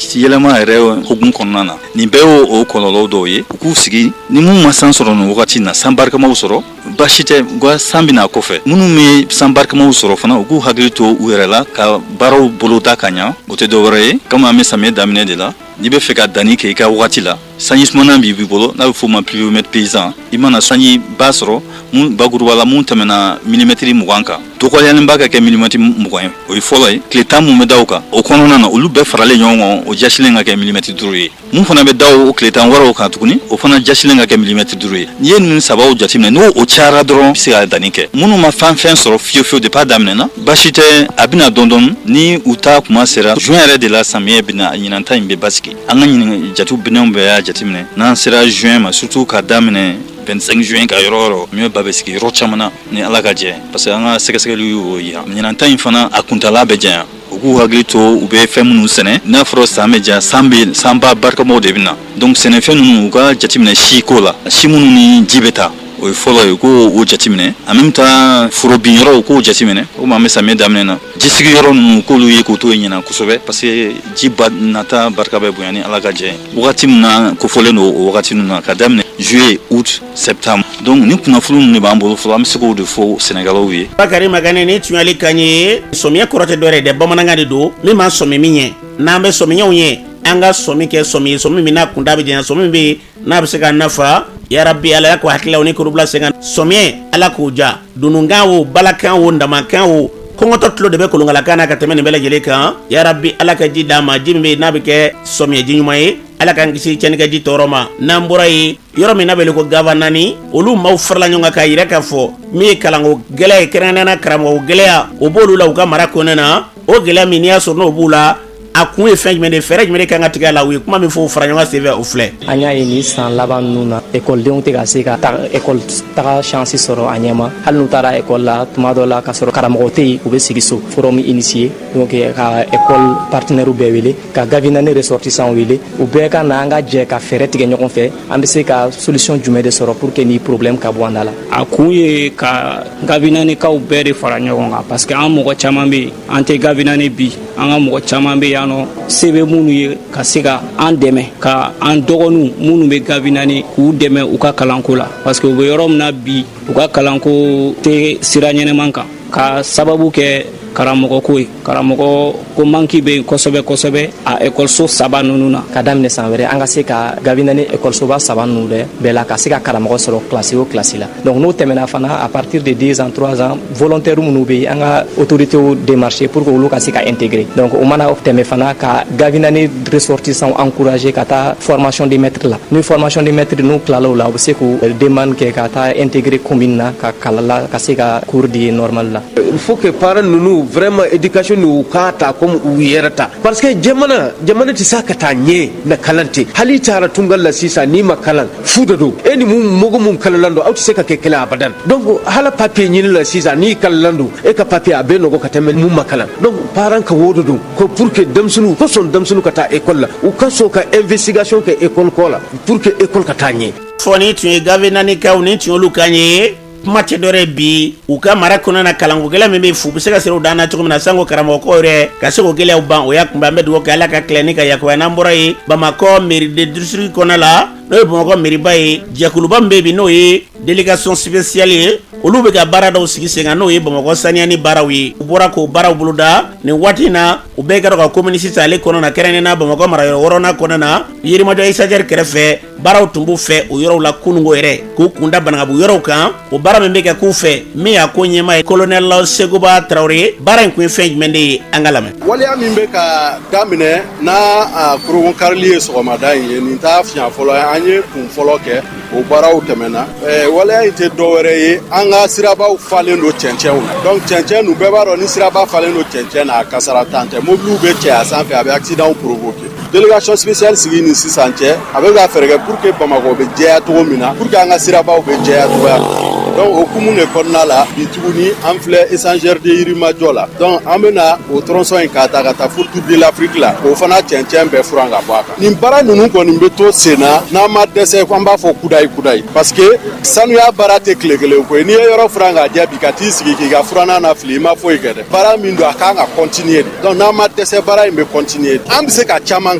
S14: yɛlɛma yɛrɛ hukumu kɔnɔna na, nin bɛɛ y'o o kɔlɔlɔ dɔw ye. U k'u sigi ni mun ma san sɔrɔ nin wagati na, san barikamaw sɔrɔ, baasi tɛ, nka san bɛna kɔfɛ. Minnu bɛ san barikamaw sɔrɔ fana, u k'u hakili to u yɛrɛ la ka baaraw boloda ka ɲa. O tɛ dɔwɛrɛ ye, komi an bɛ samiyɛ daminɛ de la, n'i bɛ fɛ ka danni kɛ i ka wagati la, sanji sumanan b'i bolo, n'a bɛ f'o ma pluviomètre paysan, i mana sanji ba sɔrɔ mun bakuruba la, mun tɛmɛna milimɛtiri 20 kan, dɔgɔyalenba ka kɛ milimɛtiri 20 ye, o ye fɔlɔ ye. Tile 10 mun bɛ da o kan, o kɔnɔna na, olu bɛɛ faralen ɲɔgɔn kan, o jasilen ka kɛ milimɛtiri 5 ye. Mun fana bɛ da o tile 10 wɛrɛw kan tuguni, o fana jasilen ka kɛ milimɛtiri 5 ye. N'i ye ninnu sabaw jateminɛ, n'o o cayara dɔrɔn, i bɛ se ka danni kɛ. Minnu ma fan fɛn sɔrɔ fiyewu fiyewu depuis a daminɛna, baasi tɛ, a bɛna dɔɔni dɔɔni. Ni u ta kuma sera juin yɛrɛ de la, samiyɛ bɛna, ɲinan ta in bɛ basigi. An ka ɲininka jatiw binenw bɛɛ y'a jateminɛ, n'an sera juin ma, surtout ka daminɛ 25 juin ka yɔrɔ yɔrɔ, samiyɛ ba bɛ sigi yɔrɔ caman na ni Ala ka jɛ, parce que an ka sɛgɛsɛgɛliw y'o yira. Ɲinan ta in fana, a kuntala bɛ janya. U k'u hakili to u bɛ fɛn minnu sɛnɛ. N'a fɔra san bɛ diya, san bɛ sanba barikamaw de bɛ na, donc sɛnɛfɛn ninnu, u ka jateminɛ si ko la, si minnu ni ji bɛ taa. O ye fɔlɔ ye, k'o o jateminɛ. En même temps, foro bin yɔrɔw, k'o jateminɛ, komi an bɛ samiyɛ daminɛ na. Jisigi yɔrɔ ninnu, k'olu ye k'o to yen ɲinan kosɛbɛ, parce que ji ba nata barika bɛ bonya ni Ala ka jɛ ye. Wagati min na kofɔlen don, o wagati ninnu na, ka daminɛ juillet, août, septembre. Donc ni kunnafoni ninnu de b'an bolo fɔlɔ, an bɛ se k'o de fɔ Sɛnɛkɛlaw ye.
S2: Bakari Magane, ni tun y'ale kan ye. Sɔmiya kɔrɔ tɛ dɔwɛrɛ dɛ, bamanankan de don min b'an sɔmi min ɲɛ. N'an bɛ sɔmiyaw ye, an ka sɔmi kɛ sɔmi ye, sɔmi min n'a kunda bɛ janya, sɔmi min bɛ yen n'a bɛ se ka nafa. Yarabi Ala y'a ko hakililaw ni k'olu bila sen kan. Sɔmiya, Ala k'o ja. Dununkan o, balakan o, ndamakan o, kɔngɔtɔ tulo de bɛ kolonkalakan na ka tɛmɛ nin bɛɛ lajɛlen kan. Yarabi Ala ka ji d'an ma, ji min bɛ yen n'a bɛ kɛ sɔmiya ji ɲuman ye. Ala k'an kisi cɛnnikɛ ji tɔɔrɔ ma. N'an bɔra yen, yɔrɔ min n'a bɛ wele ko Gava 4, olu maaw farala ɲɔgɔn kan k'a yira k'a fɔ min ye kalanko gɛlɛya ye, kɛrɛnkɛrɛnnenya la karamɔgɔ gɛlɛya, o b'olu la u ka mara kɔnɔna na. O gɛlɛya min n'i y'a sɔrɔ n'o b'u la, a kun ye fɛn jumɛn de ye? Fɛɛrɛ jumɛn de kan ka tigɛ a la? U ye kuma min fɔ fara ɲɔgɔn senfɛ, o filɛ.
S15: An y'a ye nin san laban ninnu na, ekɔlidenw tɛ ka se ka ekɔli taga chance sɔrɔ a ɲɛma. Hali n'u taara ekɔli la, tuma dɔ la, k'a sɔrɔ karamɔgɔ tɛ yen, u bɛ sigi so. Forum initié donc ka école partenaire bɛɛ wele, ka GAVI 4 ressortissants wele, u bɛɛ ka na, an ka jɛ ka fɛɛrɛ tigɛ ɲɔgɔn fɛ, an bɛ se ka solution jumɛn de sɔrɔ pour que ni problème ka bɔ an da la.
S16: A kun ye ka GAVI 4kaw bɛɛ de fara ɲɔgɔn kan, parce que an mɔgɔ caman bɛ yen, an tɛ GAVI 4 bi. An ka mɔgɔ caman bɛ yan nɔ, se bɛ minnu ye ka se ka an dɛmɛ, ka an dɔgɔninw minnu bɛ GAVI 4, k'u dɛmɛ u ka kalanko la, parce que u bɛ yɔrɔ min na bi, u ka kalanko tɛ sira ɲɛnɛman kan, ka sababu kɛ karamɔgɔ ko ye. Karamɔgɔ ko manque bɛ yen kosɛbɛ kosɛbɛ a ekɔliso saba ninnu na.
S15: Ka daminɛ san wɛrɛ, an ka se ka GAVI 4 ekɔlisoba saba ninnu dɛ bɛɛ la, ka se ka karamɔgɔ sɔrɔ kilasi o kilasi la. Donc n'o tɛmɛna fana, à partir de 2 ans, 3 ans, volontaire minnu bɛ yen, an ka autorités démarcher pour que olu ka se ka intégrer. Donc o mana tɛmɛ fana, ka GAVI 4 ressortissants encourager ka taa formation de maître la. Ni formation de maître n'u tilala o la, u bɛ se k'u demande kɛ ka taa intégrer commune na, ka kala la, ka se ka cours di normal la.
S17: Il faut que parents ninnu vraiment éducation u k'a ta comme u yɛrɛ ta, parce que jamana tɛ se ka taa ɲɛ na kalan tɛ. Hali i taara tungal la sisan, n'i ma kalan, fu de don. E ni mun mɔgɔ mun kalalan don, aw tɛ se ka kɛ kelen abadan. Donc hala papier ɲini la sisan, n'i kalalan don, e ka papier a bɛ nɔgɔ ka tɛmɛ mun ma kalan. Donc parent ka wo de don ko pour que denmisɛnninw ka sɔn, denmisɛnninw ka taa école la, u ka sɔn ka investigation kɛ école ko la pour que école ka taa ɲɛ.
S2: Fɔ ni tun ye GAVI 4kaw, ni tun y'olu kan ye. Kuma tɛ dɔwɛrɛ bi, u ka mara kɔnɔna na, kalanko gɛlɛya min bɛ fu bɛ se ka siri u dan na cogo min na, sanko karamɔgɔ ko yɛrɛ ka se k'o gɛlɛyaw ban, o y'a kunbɛn. An bɛ dugawu kɛ, Ala ka tile ni ka yakubaya. N'an bɔra yen, Bamakɔ mairie de district kɔnɔna la, n'o ye Bamakɔ mairiba ye, jɛkuluba min bɛ bi, n'o ye délégation spéciale ye, olu bɛ ka baara dɔw sigi sen kan, n'o ye Bamakɔ saniya ni baaraw ye. U bɔra k'o baaraw boloda nin waati in na. U bɛɛ ka dɔn ka commune 6 ale kɔnɔ na, kɛrɛnkɛrɛnnenya la Bamakɔ marayɔrɔ wɔɔrɔnan kɔnɔna na, Yirimajɔ échangeur kɛrɛfɛ. Baaraw tun b'u fɛ o yɔrɔw la kununko yɛrɛ, k'u kunda Banankabugu yɔrɔw kan. O baara min bɛ kɛ k'u fɛ, min y'a ko ɲɛmaa ye, colonel Seguba Tarawele, baara in kun ye fɛn jumɛn de ye? An ka lamɛn.
S18: Waleya min bɛ ka daminɛ n'a a koronko karili ye sɔgɔmada in ye, nin t'a siɲɛ fɔlɔ ye. An ye kun fɔlɔ kɛ, o baaraw tɛmɛna. Waleya in tɛ dɔwɛrɛ ye, an ka sirabaw falen don cɛncɛnw na. Donc cɛncɛn dun, bɛɛ b'a dɔn ni siraba falen don cɛncɛn na, a kasara tan tɛ, mobiliw bɛ cɛ a sanfɛ, a bɛ accident provoquer. Délégation spéciale sigi ni sisan cɛ, a bɛ ka fɛɛrɛ kɛ pour que Bamakɔ bɛ jɛya cogo min na, pour que an ka sirabaw bɛ jɛya cogoya min na. Donc o hukumu de kɔnɔna la, bi tuguni an filɛ échangeur de Yirimajɔ la. Donc an bɛna o tronçon in k'a ta ka taa fo Tour de l'Afrique la, k'o fana cɛncɛn bɛɛ furan ka bɔ a kan. Nin baara ninnu kɔni bɛ to sen na n'an ma dɛsɛ, ko an b'a fɔ kudayi kudayi, parce que sanuya baara tɛ tile kelen ko ye. N'i ye yɔrɔ furan k'a jɛ bi, ka t'i sigi k'i ka furannan na fili, i ma foyi kɛ dɛ. Baara min don, a kan ka continuer de. Donc n'an ma dɛsɛ, baara in bɛ continuer. An bɛ se ka caman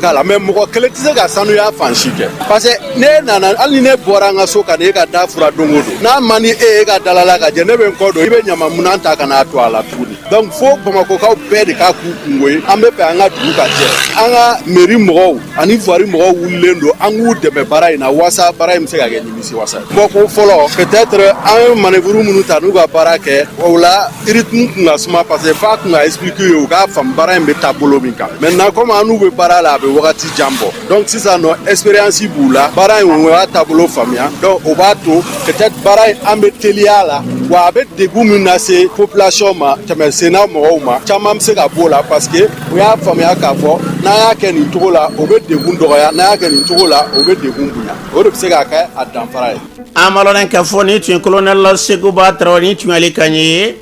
S18: k'a la, mais mɔgɔ kelen tɛ se ka sanuya fan si kɛ, parce que ne nana, hali ni ne bɔra an ka so ka na e ka da fura don o don, n'a man di e ka dala la ka jɛ, ne bɛ n kɔ don, i bɛ ɲamamunan ta ka n'a to a la tuguni. Donc fo Bamakɔkaw bɛɛ de ka k'u kungo ye. An bɛ fɛ an ka dugu ka jɛ. An ka mairie mɔgɔw ani voirie mɔgɔw wulilen don, an k'u dɛmɛ baara in na waasa baara in bɛ se ka kɛ nimisi wasa ye. Bɔ ko fɔlɔ, peut-être an ye manœuvre minnu ta n'u ka baara kɛ, o la rythme kun ka suma, parce que f'a kun ka expliquer u ye, u k'a faamu baara in bɛ taa bolo min kan. Maintenant, comme an n'u bɛ baara la, a bɛ wagati jan bɔ, donc sisan nɔ expérience b'u la, baara in u y'a taabolo faamuya. Donc o b'a to peut-être baara in an bɛ teliya la, wa a bɛ degun min lase population ma, tɛmɛ senna mɔgɔw ma, caman bɛ se ka b'o la, parce que u y'a faamuya k'a fɔ n'an y'a kɛ nin cogo la, o bɛ degun dɔgɔya, n'an y'a kɛ nin cogo la, o bɛ degun bonya. O de bɛ se k'a kɛ a danfara ye.
S2: An b'a k'a fɔ ni tun ye colonel Seguba Tarawele, ni tun y'ale kan ye,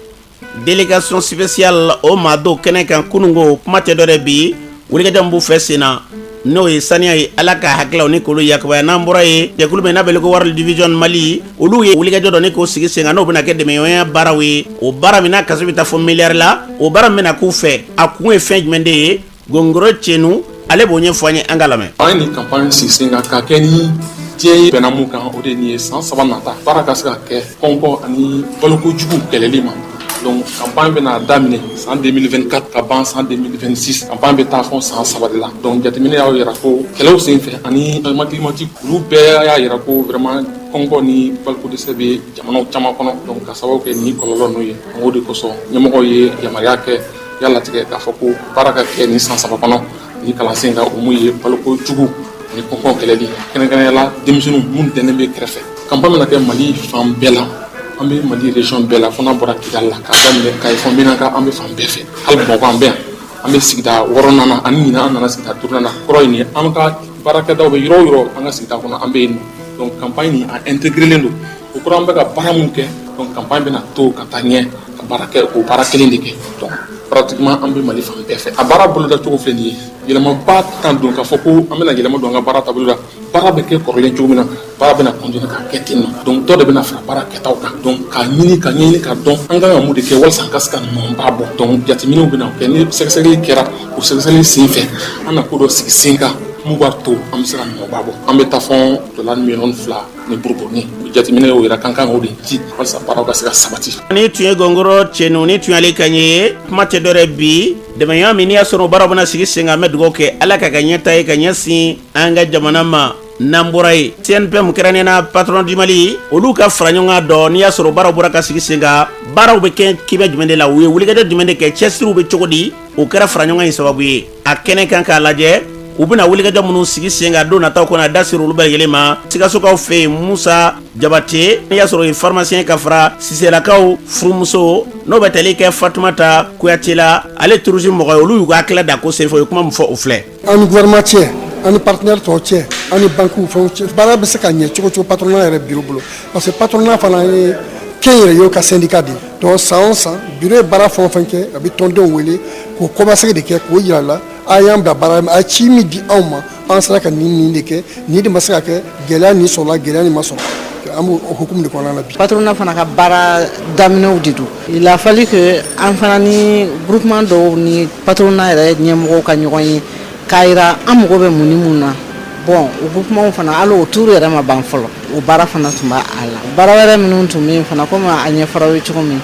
S2: délégation spéciale o maa dɔw kɛnɛ kan kununko. Kuma tɛ dɔ bi, wulikajɔ min b'u fɛ sen na. N'o ye saniya ye, Ala ka hakililaw ni k'olu yakubaya. N'an bɔra ye, jɛkulu min n'a bɛ ko World Vision Mali, olu ye wulikajɔ dɔ ni k'o sigi sen kan, n'o bɛna kɛ dɛmɛɲɔgɔnya baaraw ye. O baara min n'a kaso bɛ taa fo miliyari la, o baara min bɛna k'u fɛ, a kun ye fɛn jumɛn de ye? Gongoro Cenu, ale b'o ɲɛfɔ an ye, an ka lamɛn.
S19: An ye nin campagne sigi sen kan ka kɛ ni diɲɛ ye bɛnna mun kan, o de ye nin ye: san 3 nata, baara ka se ka kɛ kɔngɔ ani balokojugu kɛlɛli ma. Donc campagne bɛna daminɛ san 2024 ka ban san 2026. Campagne bɛ taa fɔ san 3 de la. Donc jateminɛ y'a yira ko kɛlɛw sen fɛ ani changement climatique, olu bɛɛ y'a yira ko vraiment kɔngɔ ni balokodɛsɛ bɛ jamanaw caman kɔnɔ. Donc ka sababu kɛ nin kɔlɔlɔ ninnu ye, o de kosɔn ɲɛmɔgɔw ye yamaruya kɛ, y'a latigɛ k'a fɔ ko baara ka kɛ nin san 3 kɔnɔ ni kalansen kan, o mun ye balokojugu ani kɔngɔ kɛlɛli, kɛrɛnkɛrɛnnenya la denmisɛnninw minnu dɛnnen bɛ kɛrɛfɛ. Campagne bɛna kɛ Mali fan bɛɛ la. An bɛ Mali région bɛɛ la, fo n'a bɔra Kidali la, k'a daminɛ Kayi fɔ Menaka, an bɛ fan bɛɛ fɛ. Hali Bamakɔ an bɛ yan, an bɛ sigida wɔɔrɔnan na, ani ɲinan an nana sigida duurunan na. Kɔrɔ ye nin ye, an ka baarakɛdaw bɛ yɔrɔ o yɔrɔ an ka sigida kɔnɔ, an bɛ yen nɔ. Donc campagne nin a intégrelen don. O kɔrɔ, an bɛ ka baara mun kɛ, donc campagne bɛna to ka taa ɲɛ ka baara kɛ, o baara kelen de kɛ. Donc pratiquement an bɛ Mali fan bɛɛ fɛ. A baara boloda cogo filɛ nin ye, yɛlɛmaba tan don k'a fɔ ko an bɛna yɛlɛma don an ka baara taabolo la. Baara bɛ kɛ kɔrɔlen cogo min na, baara bɛna continuer ka kɛ ten nɔ. Donc dɔ de bɛna fara baara kɛtaw kan. Donc k'a ɲini, ka ɲɛɲini, ka dɔn an kan ka mun de kɛ walasa an ka se ka nɔba bɔ. Donc jateminɛw bɛna kɛ. Ni sɛgɛsɛgɛli kɛra, o sɛgɛsɛgɛli sen fɛ, an na ko dɔ sigi sen kan mun b'a to an bɛ se ka nɔba bɔ. An bɛ taa fɔ dollar 2 miliyɔn ni buruburunin. Jateminɛ y'o yira k'an kan k'o de di walasa baaraw ka se ka sabati.
S2: Ni tun ye Gɔngɔrɔ Cɛnu, ni tun y'ale kan ye. Kuma tɛ dɔwɛrɛ bi, dɛmɛɲɔgɔn min n'i y'a sɔrɔ o baaraw bɛna sigi sen kan, an bɛ dugawu kɛ Ala ka ka ɲɛta ye ka ɲɛsin an ka jamana ma. N'an bɔra yen, CNPM, kɛrɛnkɛrɛnnenya la Patronat du Mali, olu ka fara ɲɔgɔn kan dɔ, n'i y'a sɔrɔ baaraw bɔra ka sigi sen kan, baaraw bɛ kɛ kiimɛ jumɛn de la, u ye wulikajɔ jumɛn de kɛ, cɛsiriw bɛ cogo di, o kɛra fara ɲɔgɔn in sababu ye. A kɛnɛ kan k'a lajɛ, u bɛna wulikajɔ minnu sigi sen kan don nataw kɔnɔ, a da sera olu bɛɛ lajɛlen ma. Sikasokaw fɛ yen, Musa Jabate, n'i y'a sɔrɔ o ye pharmacien, ka fara Siselakaw furumuso, n'o bɛ tali kɛ Fatumata Kuyate la, ale tourisme mɔgɔ ye, olu y'u ka hakilila da ko senfɛ. U ye kuma min fɔ, o filɛ.
S20: An ni gouvernement cɛ, an ni partenaire tɔw cɛ, an ni banques fɛnw cɛ, baara bɛ se ka ɲɛ cogo cogo patronat yɛrɛ bureau bolo, parce que patronat fana ye kɛnyɛrɛyew ka syndicat de ye. Donc san o san, bureau ye baara fɛn o fɛn kɛ, a bɛ tɔndenw wele k'o kɔmasegin de kɛ, k'o yira la a y'an bila baara, a ye ci min di anw ma, an sera ka nin nin de kɛ, nin de ma se ka kɛ, gɛlɛya nin sɔrɔla, gɛlɛya nin ma sɔrɔ. An b'o hukumu de kɔnɔna na bi.
S9: Patronat fana ka baara daminɛw de don. Il a fallu que an fana ni groupement dɔw ni patronat yɛrɛ ɲɛmɔgɔw ka ɲɔgɔn ye k'a yira an mago bɛ mun ni mun na. Bon, o groupement fana, hali o tour yɛrɛ ma ban fɔlɔ, o baara fana tun b'a la. Baara wɛrɛ minnu tun bɛ yen fana, komi a ɲɛfɔra aw ye cogo min,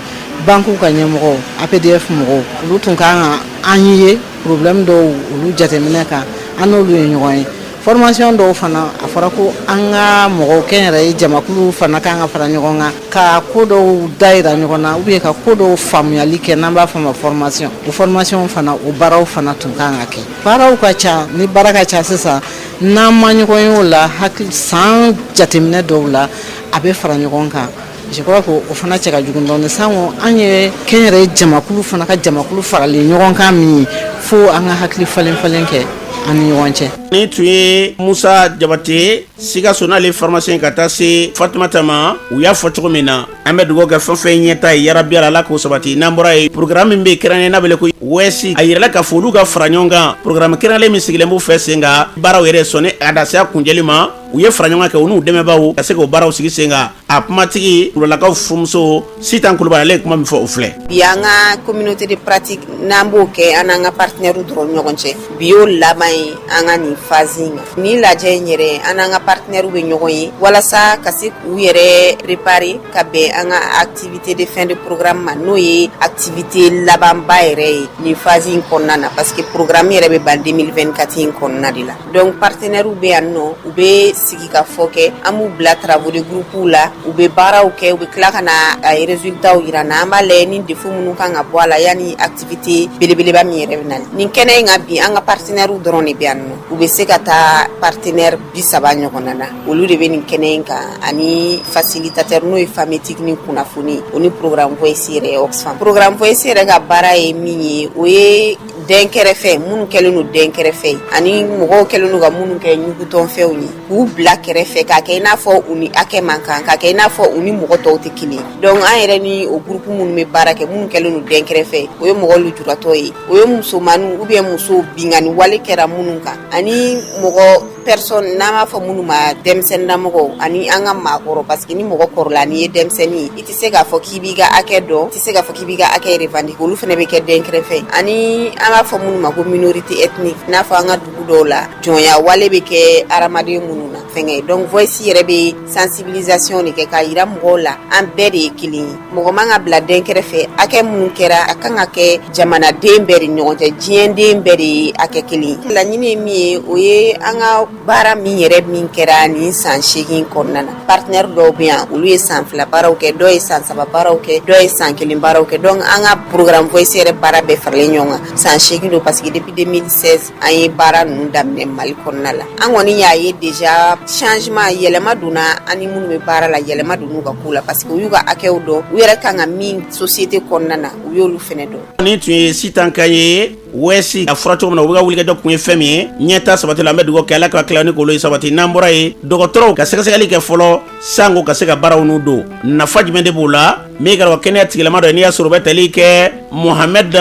S9: banques ka ɲɛmɔgɔw, APDF mɔgɔw, olu tun kan ka an ye problème dɔw olu jateminɛ kan, an n'olu ye ɲɔgɔn ye. Formation dɔw fana, a fɔra ko an ka mɔgɔw kɛnyɛrɛye jamakulu fana kan ka fara ɲɔgɔn kan ka ko dɔw dayira ɲɔgɔn na, ou bien ka ko dɔw faamuyali kɛ, n'an b'a fɔ ma formation. O formation fana, o baaraw fana tun kan ka kɛ. Baaraw ka ca. Ni baara ka ca sisan, n'an ma ɲɔgɔn ye o la, hakili san jateminɛ dɔw la, a bɛ fara ɲɔgɔn kan. Je crois que o fana cɛ ka jugu dɔɔnin, sango an ye kɛnyɛrɛye jamakulu fana ka jamakulu faralen ɲɔgɔn kan min ye, fo an ka hakili falen falen kɛ an ni ɲɔgɔn cɛ.
S2: Ni tun ye Musa Jabate, Sikaso, n'ale pharmacien, ka taa se Fatumata ma. U y'a fɔ cogo min na, an bɛ dugawu kɛ fɛn fɛn ɲɛta ye, yarabi Ala k'o sabati. N'an bɔra yen, programme min bɛ kɛrɛnkɛrɛnnen n'a bɛ ko WES, a yirala k'a fɔ olu ka fara ɲɔgɔn kan, programme kɛrɛnkɛrɛnnen min sigilen b'u fɛ sen kan, baaraw yɛrɛ sɔnni a da se a kunjɛli ma. U ye fara ɲɔgɔn kan kɛ, u n'u dɛmɛbaaw, ka se k'o baaraw sigi sen kan. A kumatigi, Kulolakaw furumuso Sitan Kulubali, ale ye kuma min fɔ, o filɛ.
S21: Bi an ka communauté de pratique, n'an b'o kɛ an n'an ka partenaire dɔrɔn ɲɔgɔn cɛ, bi y'o laban ye an ka nin phase in kan. Ni lajɛ in yɛrɛ, an n'an ka partenaire bɛ ɲɔgɔn ye walasa ka se k'u yɛrɛ préparer ka bɛn an ka activité de fin de programme ma, n'o ye activité labanba yɛrɛ ye nin phase in kɔnɔna na, parce que programme yɛrɛ bɛ ban 2024 in kɔnɔna de la. Donc partenaires bɛ yan nɔ, u bɛ sigi ka fɔ kɛ, an b'u bila travaux de groupe la, u bɛ baaraw kɛ, u bɛ tila ka na a résultats yira n na. An b'a lajɛ ni défaut minnu kan ka bɔ a la yanni activité belebeleba min yɛrɛ bɛ na. Nin kɛnɛ in kan bi, an ka partenaires dɔrɔn de bɛ yan nɔ. U bɛ se ka taa partenaire 30 ɲɔgɔnna na, olu de bɛ nin kɛnɛ in kan, ani facilitateur, n'o ye FAMETIC ni kunnafoni, o ni programme Voice yɛrɛ, Oxfam. Programme Voice yɛrɛ ka baara ye min ye, o ye dɛnkɛrɛfɛ, minnu kɛlen don dɛnkɛrɛfɛ ye, ani mɔgɔw kɛlen don ka minnu kɛ ɲugutɔfɛnw ye, k'u bila kɛrɛfɛ, k'a kɛ i n'a fɔ u ni hakɛ man kan, k'a kɛ i n'a fɔ u ni mɔgɔ tɔw tɛ kelen. Donc an yɛrɛ ni o groupe minnu bɛ baara kɛ, minnu kɛlen don dɛnkɛrɛfɛ, o ye mɔgɔ lujuratɔ ye, o ye musomanninw ou bien musow, binkanni wale kɛra minnu kan, ani mɔgɔ personne n'an b'a fɔ minnu ma denmisɛnninnamɔgɔw, ani an ka maakɔrɔ, parce que ni mɔgɔ kɔrɔla, n'i ye denmisɛnnin ye, i tɛ se k'a fɔ k'i b'i ka hakɛ dɔn, i tɛ se k'a fɔ k'i b'i ka hakɛ revendiquer, olu fana bɛ kɛ dɛnkɛrɛfɛ. Ani an b'a fɔ minnu ma ko minorité ethnique, n'a fɔ an ka dugu dɔw la, jɔnya wale bɛ kɛ hadamaden minnu na fɛnkɛ. Donc Voice yɛrɛ bɛ sensibilisation de kɛ k'a yira mɔgɔw la, an bɛɛ de ye kelen ye, mɔgɔ man ka bila dɛnkɛrɛfɛ. Hakɛ minnu kɛra, a kan ka kɛ jamanaden bɛɛ de ɲɔgɔn cɛ, diɲɛden bɛɛ de ye hakɛ kelen ye. Laɲini ye min ye, o ye an ka baara min yɛrɛ min kɛra nin san 8 kɔnɔna na. Partenaire dɔw bɛ yan, olu ye san 2 baaraw kɛ, dɔw ye san 3 baaraw kɛ, dɔw ye san 1 baaraw kɛ. Donc an ka programme Voice yɛrɛ baara bɛɛ faralen ɲɔgɔn kan, san 8 don, parce que depuis 2016 an ye baara ninnu daminɛ Mali kɔnɔna la. An kɔni y'a ye déjà changement, yɛlɛma donna an ni minnu bɛ baara la, yɛlɛma donn'u ka ko la, parce que u y'u ka hakɛw dɔn, u yɛrɛ kan ka min société kɔnɔna na, u y'olu fɛnɛ dɔn.
S2: Nin tun ye Sitan kan ye. Wɛsi a fɔra cogo min na, u bɛ ka wulikajɔ kun ye fɛn min ye, ɲɛta sabati la. An bɛ dugawu kɛ, Ala ka tila ni k'olu ye sabati. N'an bɔra yen, dɔgɔtɔrɔw ka sɛgɛsɛgɛli kɛ fɔlɔ sanko ka se ka baaraw n'u don, nafa jumɛn de b'o la? Min kɛra kɛnɛya tigilama dɔ ye, n'i y'a sɔrɔ u bɛ tali kɛ Mohamɛd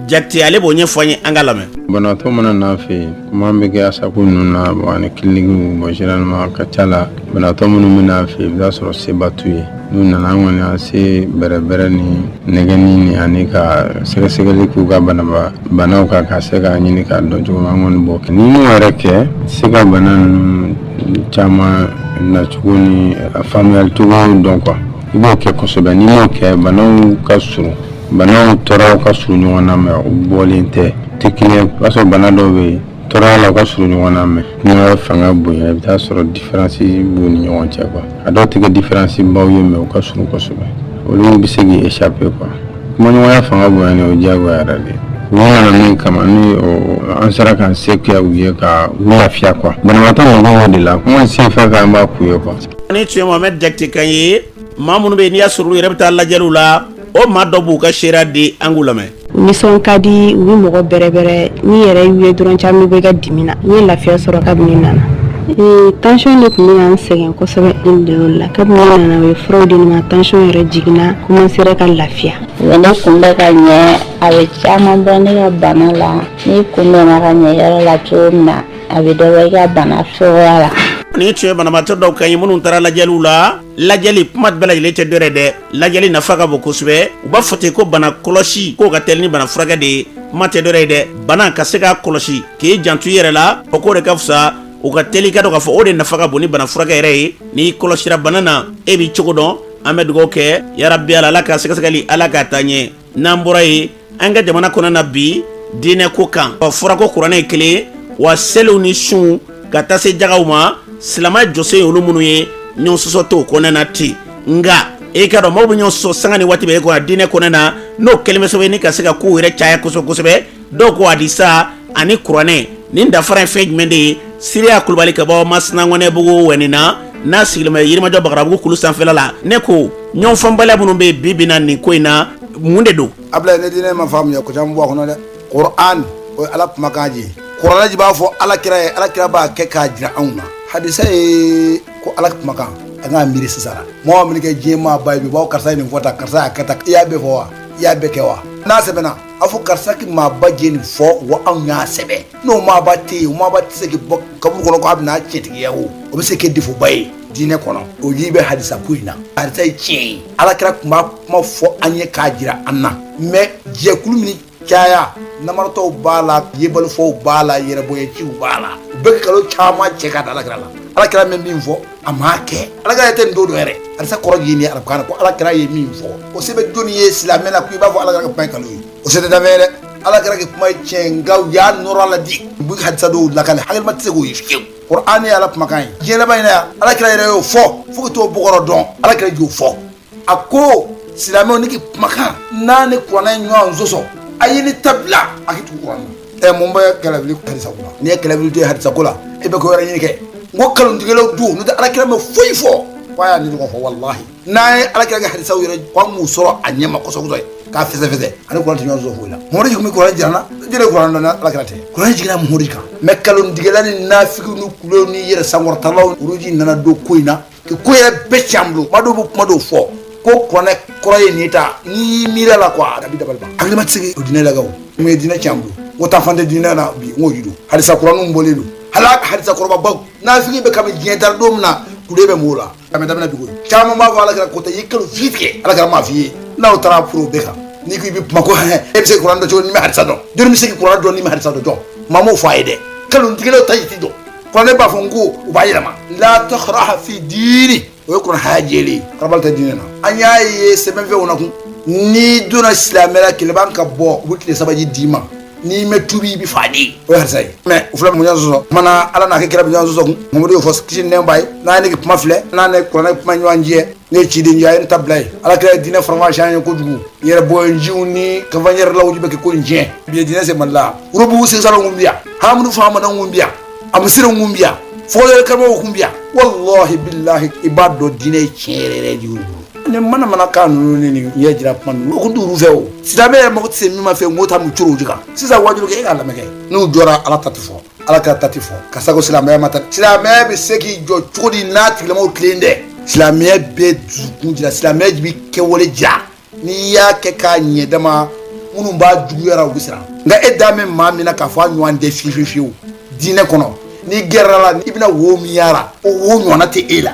S2: Jakite, ale b'o ɲɛfɔ an ye, an ka lamɛn.
S10: Banabaatɔ mana n'an fɛ yen, komi an bɛ kɛ ASACO ninnu na, bon, ani clinique, bon, généralement a ka ca la, banabaatɔ minnu bɛ n'an fɛ yen, i bɛ taa sɔrɔ seba t'u ye. N'u nana, an kɔni an se bɛrɛbɛrɛ ni nɛgɛni ni ani ka sɛgɛsɛgɛli k'u ka banaw kan, ka se k'a ɲini k'a dɔn cogo min, an kɔni b'o kɛ. Ni m'o yɛrɛ kɛ, se ka bana ninnu caman nacogo ni a faamuyali cogo dɔn quoi, i b'o kɛ kosɛbɛ. N'i m'o kɛ, banaw ka surun, banaw tɔɔrɔw ka surun ɲɔgɔn na, mais u bɔlen tɛ tɛ kelen ye. O b'a sɔrɔ bana dɔw bɛ yen, tɔɔrɔya la, u ka surun ɲɔgɔn na, mais n'o fanga bonya, i bɛ taa sɔrɔ différence b'u ni ɲɔgɔn cɛ quoi. A dɔw tɛ kɛ différence baw ye, mais u ka surun kosɛbɛ, olu bɛ se k'i échapper quoi. Kumaɲɔgɔnya fanga bonyana, o diyagoya yɛrɛ de u nana min kama, ni an sera k'an se kɛ u ye ka u lafiya quoi. Banabaatɔ mago b'o de la, kuma se fɛn fɛn an b'a k'u ye quoi.
S2: Nin tun ye Mohamɛd Jakite kan ye. Maa minnu bɛ yen, n'i y'a sɔrɔ olu yɛrɛ bɛ taa lajɛliw la, o maa dɔ b'u ka seereya di, an k'u lamɛn.
S1: U nisɔn ka di, u bɛ mɔgɔ bɛrɛbɛrɛ. N'i yɛrɛ y'u ye dɔrɔn, caman bɛ ka dimi na. N ye lafiya sɔrɔ kabini n nana. Tension de tun bɛ ka n sɛgɛn kosɛbɛ de la. Kabini n nana, u ye furaw di ne ma, tension yɛrɛ jiginna, commencera ka lafiya.
S22: U bɛ ne kunbɛn ka ɲɛ, a bɛ caman bɔ ne ka bana la. N'i kunbɛnna ka ɲɛ yɔrɔ la cogo min na, a bɛ dɔ bɔ i ka bana cogoya la.
S2: Nin tun ye banabaatɔ dɔw kan ye minnu taara lajɛliw la. Lajɛli kuma bɛɛ lajɛlen tɛ dɔwɛrɛ dɛ, lajɛli nafa ka bon kosɛbɛ. U b'a fɔ ten ko bana kɔlɔsi k'o ka teli ni bana furakɛ de ye. Kuma tɛ dɔwɛrɛ ye dɛ, bana ka se k'a kɔlɔsi, k'i janto i yɛrɛ la, o k'o de ka fisa, o ka teli. Ka dɔn k'a fɔ o de nafa ka bon ni bana furakɛ yɛrɛ ye. N'i kɔlɔsira bana na, e b'i cogo dɔn. An bɛ dugawu kɛ, yarabi Ala, Ala ka sɛgɛsɛgɛli, Ala k'a taa ɲɛ. N'an bɔra yen, an ka jamana kɔnɔ na bi, diinɛ ko kan, ɔ fɔra ko kuranɛ ye kelen wa, seliw ni sun ka taa se jagaw ma, silamɛ jɔsen ye olu minnu ye, ɲɔgɔn sɔsɔ t'o kɔnɔna na ten. Nka e ka dɔn maaw bɛ ɲɔgɔn sɔsɔ sanga ni waati bɛɛ kɔnɔ diinɛ kɔnɔna na, n'o kɛlen bɛ sababu ye ni ka se ka kow yɛrɛ caya kosɛbɛ kosɛbɛ. Dɔw ko hadisa ani kuranɛ nin danfara ye fɛn jumɛn de ye? Siriya Kulubali ka bɔ Masina Ŋɔnɛbugu wɛnina, n'a sigilen bɛ Yirimajɔ Bagarabugu kulu sanfɛla la, ne ko ɲɔgɔn faamubaliya minnu bɛ bi bi na nin ko in na, mun de don?
S23: Abulayi, ne diinɛ ma faamuya ko caman bɔ a kɔnɔ dɛ. Kuran o ye Ala kumakan je ye. Kuranɛ ji b'a fɔ Ala kira ye, Ala kira b'a kɛ k'a jira anw na. Hadisa ye ko Ala kumakan, an k'a miiri sisan na. Mɔgɔ min kɛ diɲɛ maaba ye bi, bawo karisa ye nin fɔ tan, karisa y'a kɛ tan, i y'a bɛɛ fɔ wa? I y'a bɛɛ kɛ wa? N'a sɛbɛnna, a fɔ karisa ki maaba je nin fɔ wa, anw y'a sɛbɛn. N'o maaba tɛ yen, o maaba tɛ se k'i bɔ kaburu kɔnɔ ko a bɛna tiɲɛtigiya, o o bɛ se kɛ defoba ye diinɛ kɔnɔ. O ji bɛ hadisa ko in na. Hadisa ye tiɲɛ ye, Ala kira tun b'a kuma fɔ an ye k'a jira an na. Mais jɛkulu min caya, namaratɔw b'a la, yebalifɔw b'a la, yɛrɛbonyɛciw b'a la, u bɛ kalo caman cɛ ka da Ala kira la. Ala kira min min fɔ, a m'a kɛ. Ala kira tɛ nin don dɔ yɛrɛ. Hadisa kɔrɔ ye nin ye arabukan na ko Ala kira ye min fɔ. O se bɛ jɔnni ye silamɛ la ko i b'a fɔ Ala kira ka kuma ye nkalon ye? O se tɛ danfɛn ye dɛ. Ala kira ka kuma ye tiɲɛ, nka u y'a nɔrɔ a la di. U bɛ hadisa dɔw lakale, hakilima tɛ se k'o ye fiyewu. Kuranɛ ye Ala kumakan ye. Diɲɛ laban in na yan, Ala kira yɛrɛ y'o fɔ, fo ka t'o bɔgɔrɔ dɔn. Ala kira y'o fɔ, a ko silamɛw, ne ka kumakan n'a ni kuranɛ ye ɲɔgɔn sɔsɔ, a ye ne ta bila, a k'i tugu kuranɛ na. Ɛ, mun bɛ kɛlɛ wuli hadisa ko la? N'i ye kɛlɛ wuli to ye hadisa ko la, e bɛ ko wɛrɛ ɲini kɛ. N ko nkalontigɛlaw don, n'o tɛ Ala kira ma foyi fɔ. ko a y'a ni ɲɔgɔn fɔ. Walahi, n'an ye ala kira ka hadisaw yɛrɛ ko an m'u sɔrɔ a ɲɛ ma kosɛbɛ kosɛbɛ k'a fɛsɛfɛsɛ, ani kuranɛ tɛ ɲɔgɔn sɔrɔ foyi la. Muhamadu jigin kuranɛ jira na, jɛnɛ kuranɛ dɔn ala kira tɛ. Kuranɛ jiginna Muhamadu kan, mais kalontigɛla ni nafigiw ni kulew ni yɛrɛ sankɔrɔtalaw, olu ji nana don ko in na ko yɛrɛ bɛɛ tiɲɛ an bolo. Maa dɔw bɛ kuma dɔw fɔ ko kuranɛ kɔrɔ ye nin ta, n'i y'i miiri a la quoi, a bɛ dabali ban. Hakilima tɛ se o diinɛ la o. Mun ye diinɛ tiɲɛ an bolo? N ko taa fan tɛ diinɛ na bi, n k'o ji don hadisa kuraninw bɔlen don, hali hadisa kɔrɔbabaw. Nafigi bɛ kabi diɲɛ dara don min na, kule bɛ mɔgɔw la a bɛ daminɛ dugu caman b'a fɔ ala kira ko tɛ, i kalo fi tigɛ, ala kira m'a f'i ye. N'aw taara furu bɛɛ kan, n'i ko i bɛ kuma ko hɛ, e bɛ se kuranɛ dɔn cogo n'i ma hadisa dɔn? Jɔnni bɛ se kuranɛ dɔn n'i ma hadisa dɔn? Jɔn maa m'o fɔ a ye dɛ. Kalontigɛlaw ta ti dɔn. Kuranɛ b'a fɔ n ko u b'a yɛlɛma la takraha fi diini, o ye kuranɛ haya jɛlen ye, karabali tɛ diinɛ na. An y'a ye sɛbɛnfɛnw na kun, n'i donna silamɛ la kɛlɛban ka bɔ, u bɛ tile 3 ji d'i ma, n'i ma tubi i bɛ fa de, o ye hadisa ye. Mais u filɛ mun ɲɔgɔn sɔsɔ kumana, ala n'a kɛ kira bɛ ɲɔgɔn sɔsɔ kun. Mamadu y'o fɔ kisi ni nɛɛma b'a ye, n'a ye ne kuma filɛ, n'a ne kuranɛ kuma ɲɔgɔn jɛ, ne ye ciden ye, a ye n ta bila ye. Ala kira ye diinɛ faranfasiya ye kojugu, yɛrɛ bɔnjiw ni kafanɲɛrɛlaw bɛ kɛ ko in tiɲɛ. Bi ye diinɛ se Mali la, robugu sensalaw kun bi yan, Hamidu Famana kun bi yan, Amusire kun bi yan, fɔlɔ karamɔgɔw kun bi yan. Walahi bilahi, i b'a dɔn diinɛ ye tiɲɛ yɛrɛ yɛrɛ de y'u bolo. Ni mana mana kan ninnu ni nin ɲɛ jira kuma ninnu, o kun t'olu fɛ o. Silamɛ yɛrɛ mako tɛ se min ma fɛ, n k'o ta mun coro o kan sisan. Wajulu kɛ, e k'a lamɛn kɛ, n'u jɔra ala ta tɛ fɔ, ala ka ta tɛ fɔ, ka sago silamɛya ma ta. Silamɛya bɛ se k'i jɔ cogo di n'a tigilamɔgɔw tilen tɛ? Silamɛya bɛ dusukun jira, silamɛya bɛ kɛwale jira. N'i y'a kɛ k'a ɲɛ dama, minnu b'a juguyara u bɛ siran. Nka e da bɛ maa min na k'a fɔ a ɲɔgɔn tɛ fiyewu fiyewu diinɛ kɔnɔ, n'i gɛrɛla la, i bɛna wo min y'a o wo ɲɔgɔnna tɛ e la,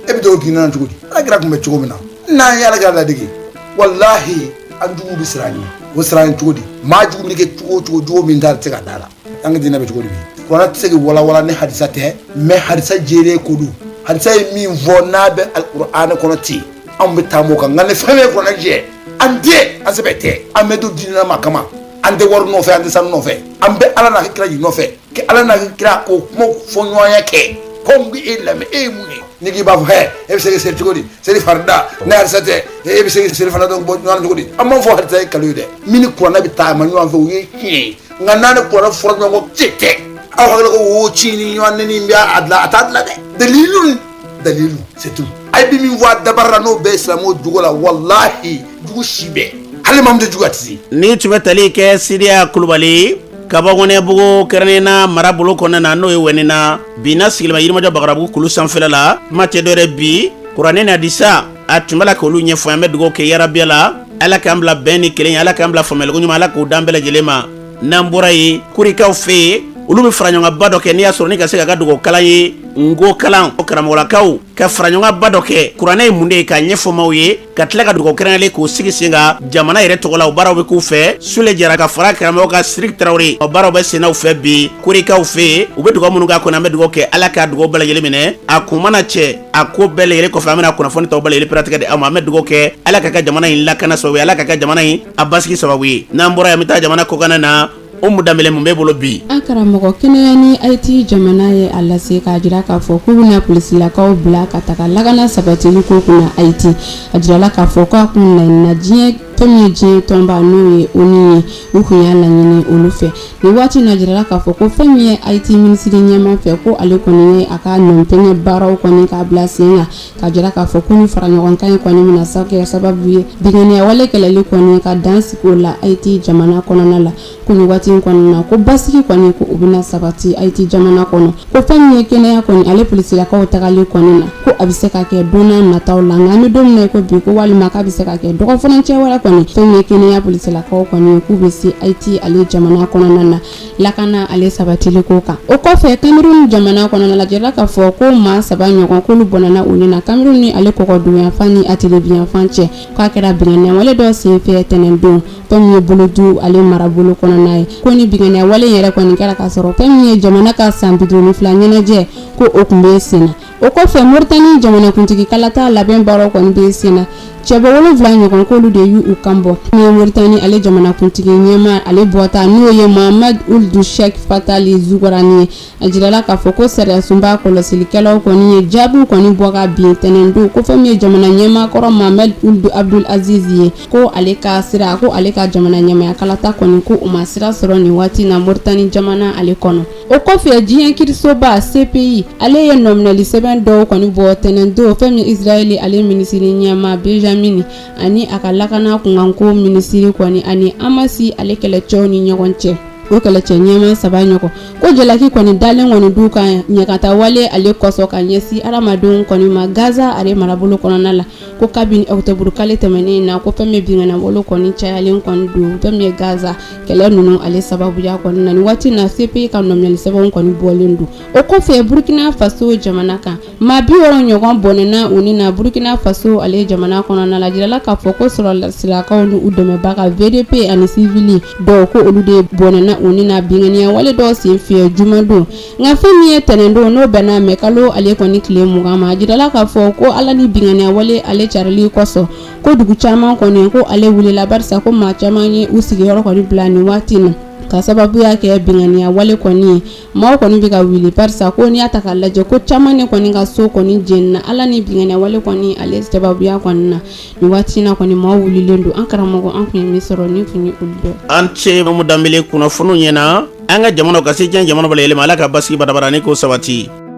S23: e bɛ don diinɛ na cogo di? Ala kira tun bɛ cogo min na, n'an ye ala kira ladege, walahi an juguw bɛ siran an ɲɛ. O siran cogo di? Maa jugu bɛ kɛ cogo o cogo, jogo min t'a tɛ se ka da la. An ka diinɛ bɛ cogo di bi? Kuranɛ tɛ se k'i walawala ni hadisa tɛ, mais hadisa jɛlen ko don. Hadisa ye min fɔ n'a bɛ alikuranɛ kɔnɔ ten, anw bɛ taa o kan. Nka ni fɛn bɛ kuranɛ jɛ, an tɛ, an sɛbɛ tɛ. An bɛ don diinɛ ma kama, an tɛ wari nɔfɛ, an tɛ sanu nɔfɛ, an bɛ ala n'a kira nɔfɛ, kɛ ala n'a kira k'o kuma fɔ ɲɔgɔnya kɛ. Ko n bɛ e lamɛn, e ye mun ye? N'i k'i b'a fɔ hɛ, e bɛ se ka seli cogo di? Seli farida ne hadisa tɛ, e bɛ se ka seli fana dɔn bɔ ɲɔgɔn na cogo di? An b'a fɔ hadisa ye kalo ye dɛ, min ni kuranɛ bɛ taa ma ɲɔgɔn fɛ, o ye tiɲɛ ye. Nka n'a ni kuranɛ fɔra ɲɔgɔn kɔ, tiɲɛ tɛ. Aw hakili ko wo ci ni ɲɔgɔn nɛni bɛ a dilan, a t'a dilan dɛ. Dalilu, dalilu, c'est tout. A ye bi min fɔ a dabara la, n'o bɛɛ ye silamɛw jogo la, walahi jugu si bɛɛ, hali maa min tɛ jugu, a tɛ se.
S2: Ni tun bɛ tali kɛ Sidiya Kulubali ka bɔ Ŋɔnɛbugu kɛrɛnkɛrɛnnenya marabolo kɔnɔna na, n'o ye Wɛnina bi n'a sigilen bɛ Yirimajɔ Bagarabugu kulu sanfɛla la. Kuma tɛ dɔwɛrɛ bi, kuranɛ ni hadisa, a tun b'a la k'olu ɲɛfɔ. An bɛ dugawu kɛ yarabi la, ala k'an bila bɛn ni kelen, ala k'an bila faamuyaliko ɲuman, ala k'o d'an bɛɛ lajɛlen ma. N'an bɔra yen, kurikaw fɛ yen, olu bɛ faraɲɔgɔnba dɔ kɛ, n'i y'a sɔrɔ ni ka se ka ka dugawu kalan ye nko kalan, o karamɔgɔlakaw ka faraɲɔgɔnba dɔ kɛ kuranɛ ye mun de ye k'a ɲɛfɔ maaw ye, ka tila ka dugawu kɛrɛnkɛrɛnlen k'o sigi sen kan jamana yɛrɛ tɔgɔ la. O baaraw bɛ k'u fɛ. Sule Jara ka fara karamɔgɔ kan Sidiki Tarawele, o baaraw bɛ senna u fɛ bi kurikaw fɛ yen. U bɛ dugawu minnu k'a kɔnɔ, an bɛ dugawu kɛ ala ka dugawu bɛɛ lajɛlen minɛ. A kun mana cɛ a ko bɛɛ lajɛlen kɔfɛ, an bɛna kunnafoni tɔw bɛɛ lajɛlen pɛrɛtigɛ di aw ma. An bɛ dugawu kɛ ala ka ka jamana in lakana sababu ye, ala ka ka jamana in a basigi sababu ye. N'an bɔra yan, an bɛ taa jamana kɔkanna na. Umu Danbɛlɛ, mun b'e bolo bi?
S1: An karamɔgɔ, kɛnɛya ni Haïti jamana ye a lase k'a jira k'a fɔ k'u bɛna polisilakaw bila ka taga lakana sabatili ko kunna Haïti. A jirala k'a fɔ k'a kun laɲinina diɲɛ fɛn min ye diɲɛ tɔnba n'o ye ONU ye, u kun y'a laɲini olu fɛ. Nin waati in na, jirala k'a fɔ ko fɛn min ye Haïti minisiri ɲɛmaa fɛ, ko ale kɔni ye a ka nɔnpɛngɛ baaraw kɔni k'a bila sen kan, k'a jira k'a fɔ ko ni fara ɲɔgɔn kan in kɔni bɛna sa kɛ sababu ye binkanniya wale kɛlɛli kɔni ka dan sigi o la Haïti jamana kɔnɔna la. Ko nin waati in kɔni na, ko basigi kɔni ko o bɛna sabati Haïti jamana kɔnɔ. Ko fɛn min ye kɛnɛya kɔni, ale polisilakaw tagali kɔni na, ko a bɛ se ka kɛ don n'a nataw la, nka an bɛ don min na i ko bi, ko walima k'a bɛ se ka kɛ dɔgɔfurancɛ wɛrɛ kɔni, fɛn min ye kɛnɛya polisilakaw kɔni k'u bɛ se Haïti ale jamana kɔnɔna na lakana ale sabatili ko kan. O kɔfɛ, Cameroun jamana kɔnɔna la, jirala k'a fɔ ko maa 3 ɲɔgɔn k'olu bɔnɛna u ni na Cameroun ni ale kɔgɔdunyanfan ni a tilebinyanfan cɛ, k'a kɛra binkanniya wale dɔ senfɛ tɛnɛndon, fɛn min ye Bolodu ale marabolo kɔnɔna ye. Ko ni binkanniya wale yɛrɛ kɔni kɛra k'a sɔrɔ fɛn min ye jamana ka san 52 ɲɛnajɛ ko o tun bɛ sen na. O kɔfɛ, Moritani jamanakuntigi kalata labɛn baaraw kɔni bɛ sen na. Cɛbɔ 7 ɲɔgɔn k'olu de y'u kan bɔ. Min ye Moritani ale jamanakuntigi ɲɛmaa ale bɔta n'o ye Mohamed Ould Cheikh Fatali Zougrani ye. A jirala k'a fɔ ko sariyasunba kɔlɔsilikɛlaw kɔni ye jaabiw kɔni bɔ ka bin tɛnɛndon ko fɛn min ye jamana ɲɛmaa kɔrɔ Mohamed Ould Abdul Aziz ye, ko ale ka sira, ko ale ka jamana ɲɛmaaya kalata kɔni ko o ma sira sɔrɔ nin waati na Moritani jamana ale kɔnɔ. O kɔfɛ diɲɛ kirisoba CPI ale ye nɔminɛli sɛbɛn dɔw kɔni bɔ tɛnɛndon fɛn min Israël ale minisiri ɲɛmaa Benjamin ani a ka lakana kunkanko minisiri kɔni ani Hamasi ale kɛlɛcɛw ni ɲɔgɔn cɛ. O kɛlɛcɛ ɲɛmaa 3 ɲɔgɔn ko jalaki kɔni dalen kɔni d'u kan ɲagata wale ale kosɔn ka ɲɛsin hadamadenw kɔni ma Gaza ale marabolo kɔnɔna la. Ko kabini octobre kalo tɛmɛnen na ko fɛn min binkanni wale kɔni cayalen kɔni don fɛn min ye Gaza kɛlɛ ninnu ale sababuya kɔni na nin waati na CPI ka nɔminɛli sɛbɛnw kɔni bɔlen don. O kɔfɛ Burkina Faso jamana kan maa 60 ɲɔgɔn bɔnɛna u ni na Burkina Faso ale jamana kɔnɔna la. Jirala k'a fɔ ko sɔrɔdasilakaw ni u dɛmɛbaga VDP ani sivili dɔw ko olu de bɔnɛna u ni na binkanniya wale dɔw senfɛ jumadon. Nka fɛn min ye tɛnɛndon n'o bɛnna mɛ kalo ale kɔni tile 20 ma, a jirala k'a fɔ ko ala ni binkanniya wale ale carili kosɔn ko dugu caman kɔni ko ale wulila barisa ko maa caman ye u sigiyɔrɔ kɔni bila nin waati na ka sababuya kɛ binkanniya wale kɔni ye. Maaw kɔni bɛ ka wuli barisa ko n'i y'a ta k'a lajɛ ko caman de kɔni ka so kɔni jenina ala ni binkanniya wale kɔni ale sababuya kɔni na nin waati na kɔni maaw wulilen don. An karamɔgɔ, an tun ye min sɔrɔ nin tun ye olu dɔ.
S2: An ce Mamu Danbele kunnafoniw ɲɛna. An ka jamana ka se diɲɛ jamana bɛɛ lajɛlen ma. Ala ka basigi badabada ni k'o sabati.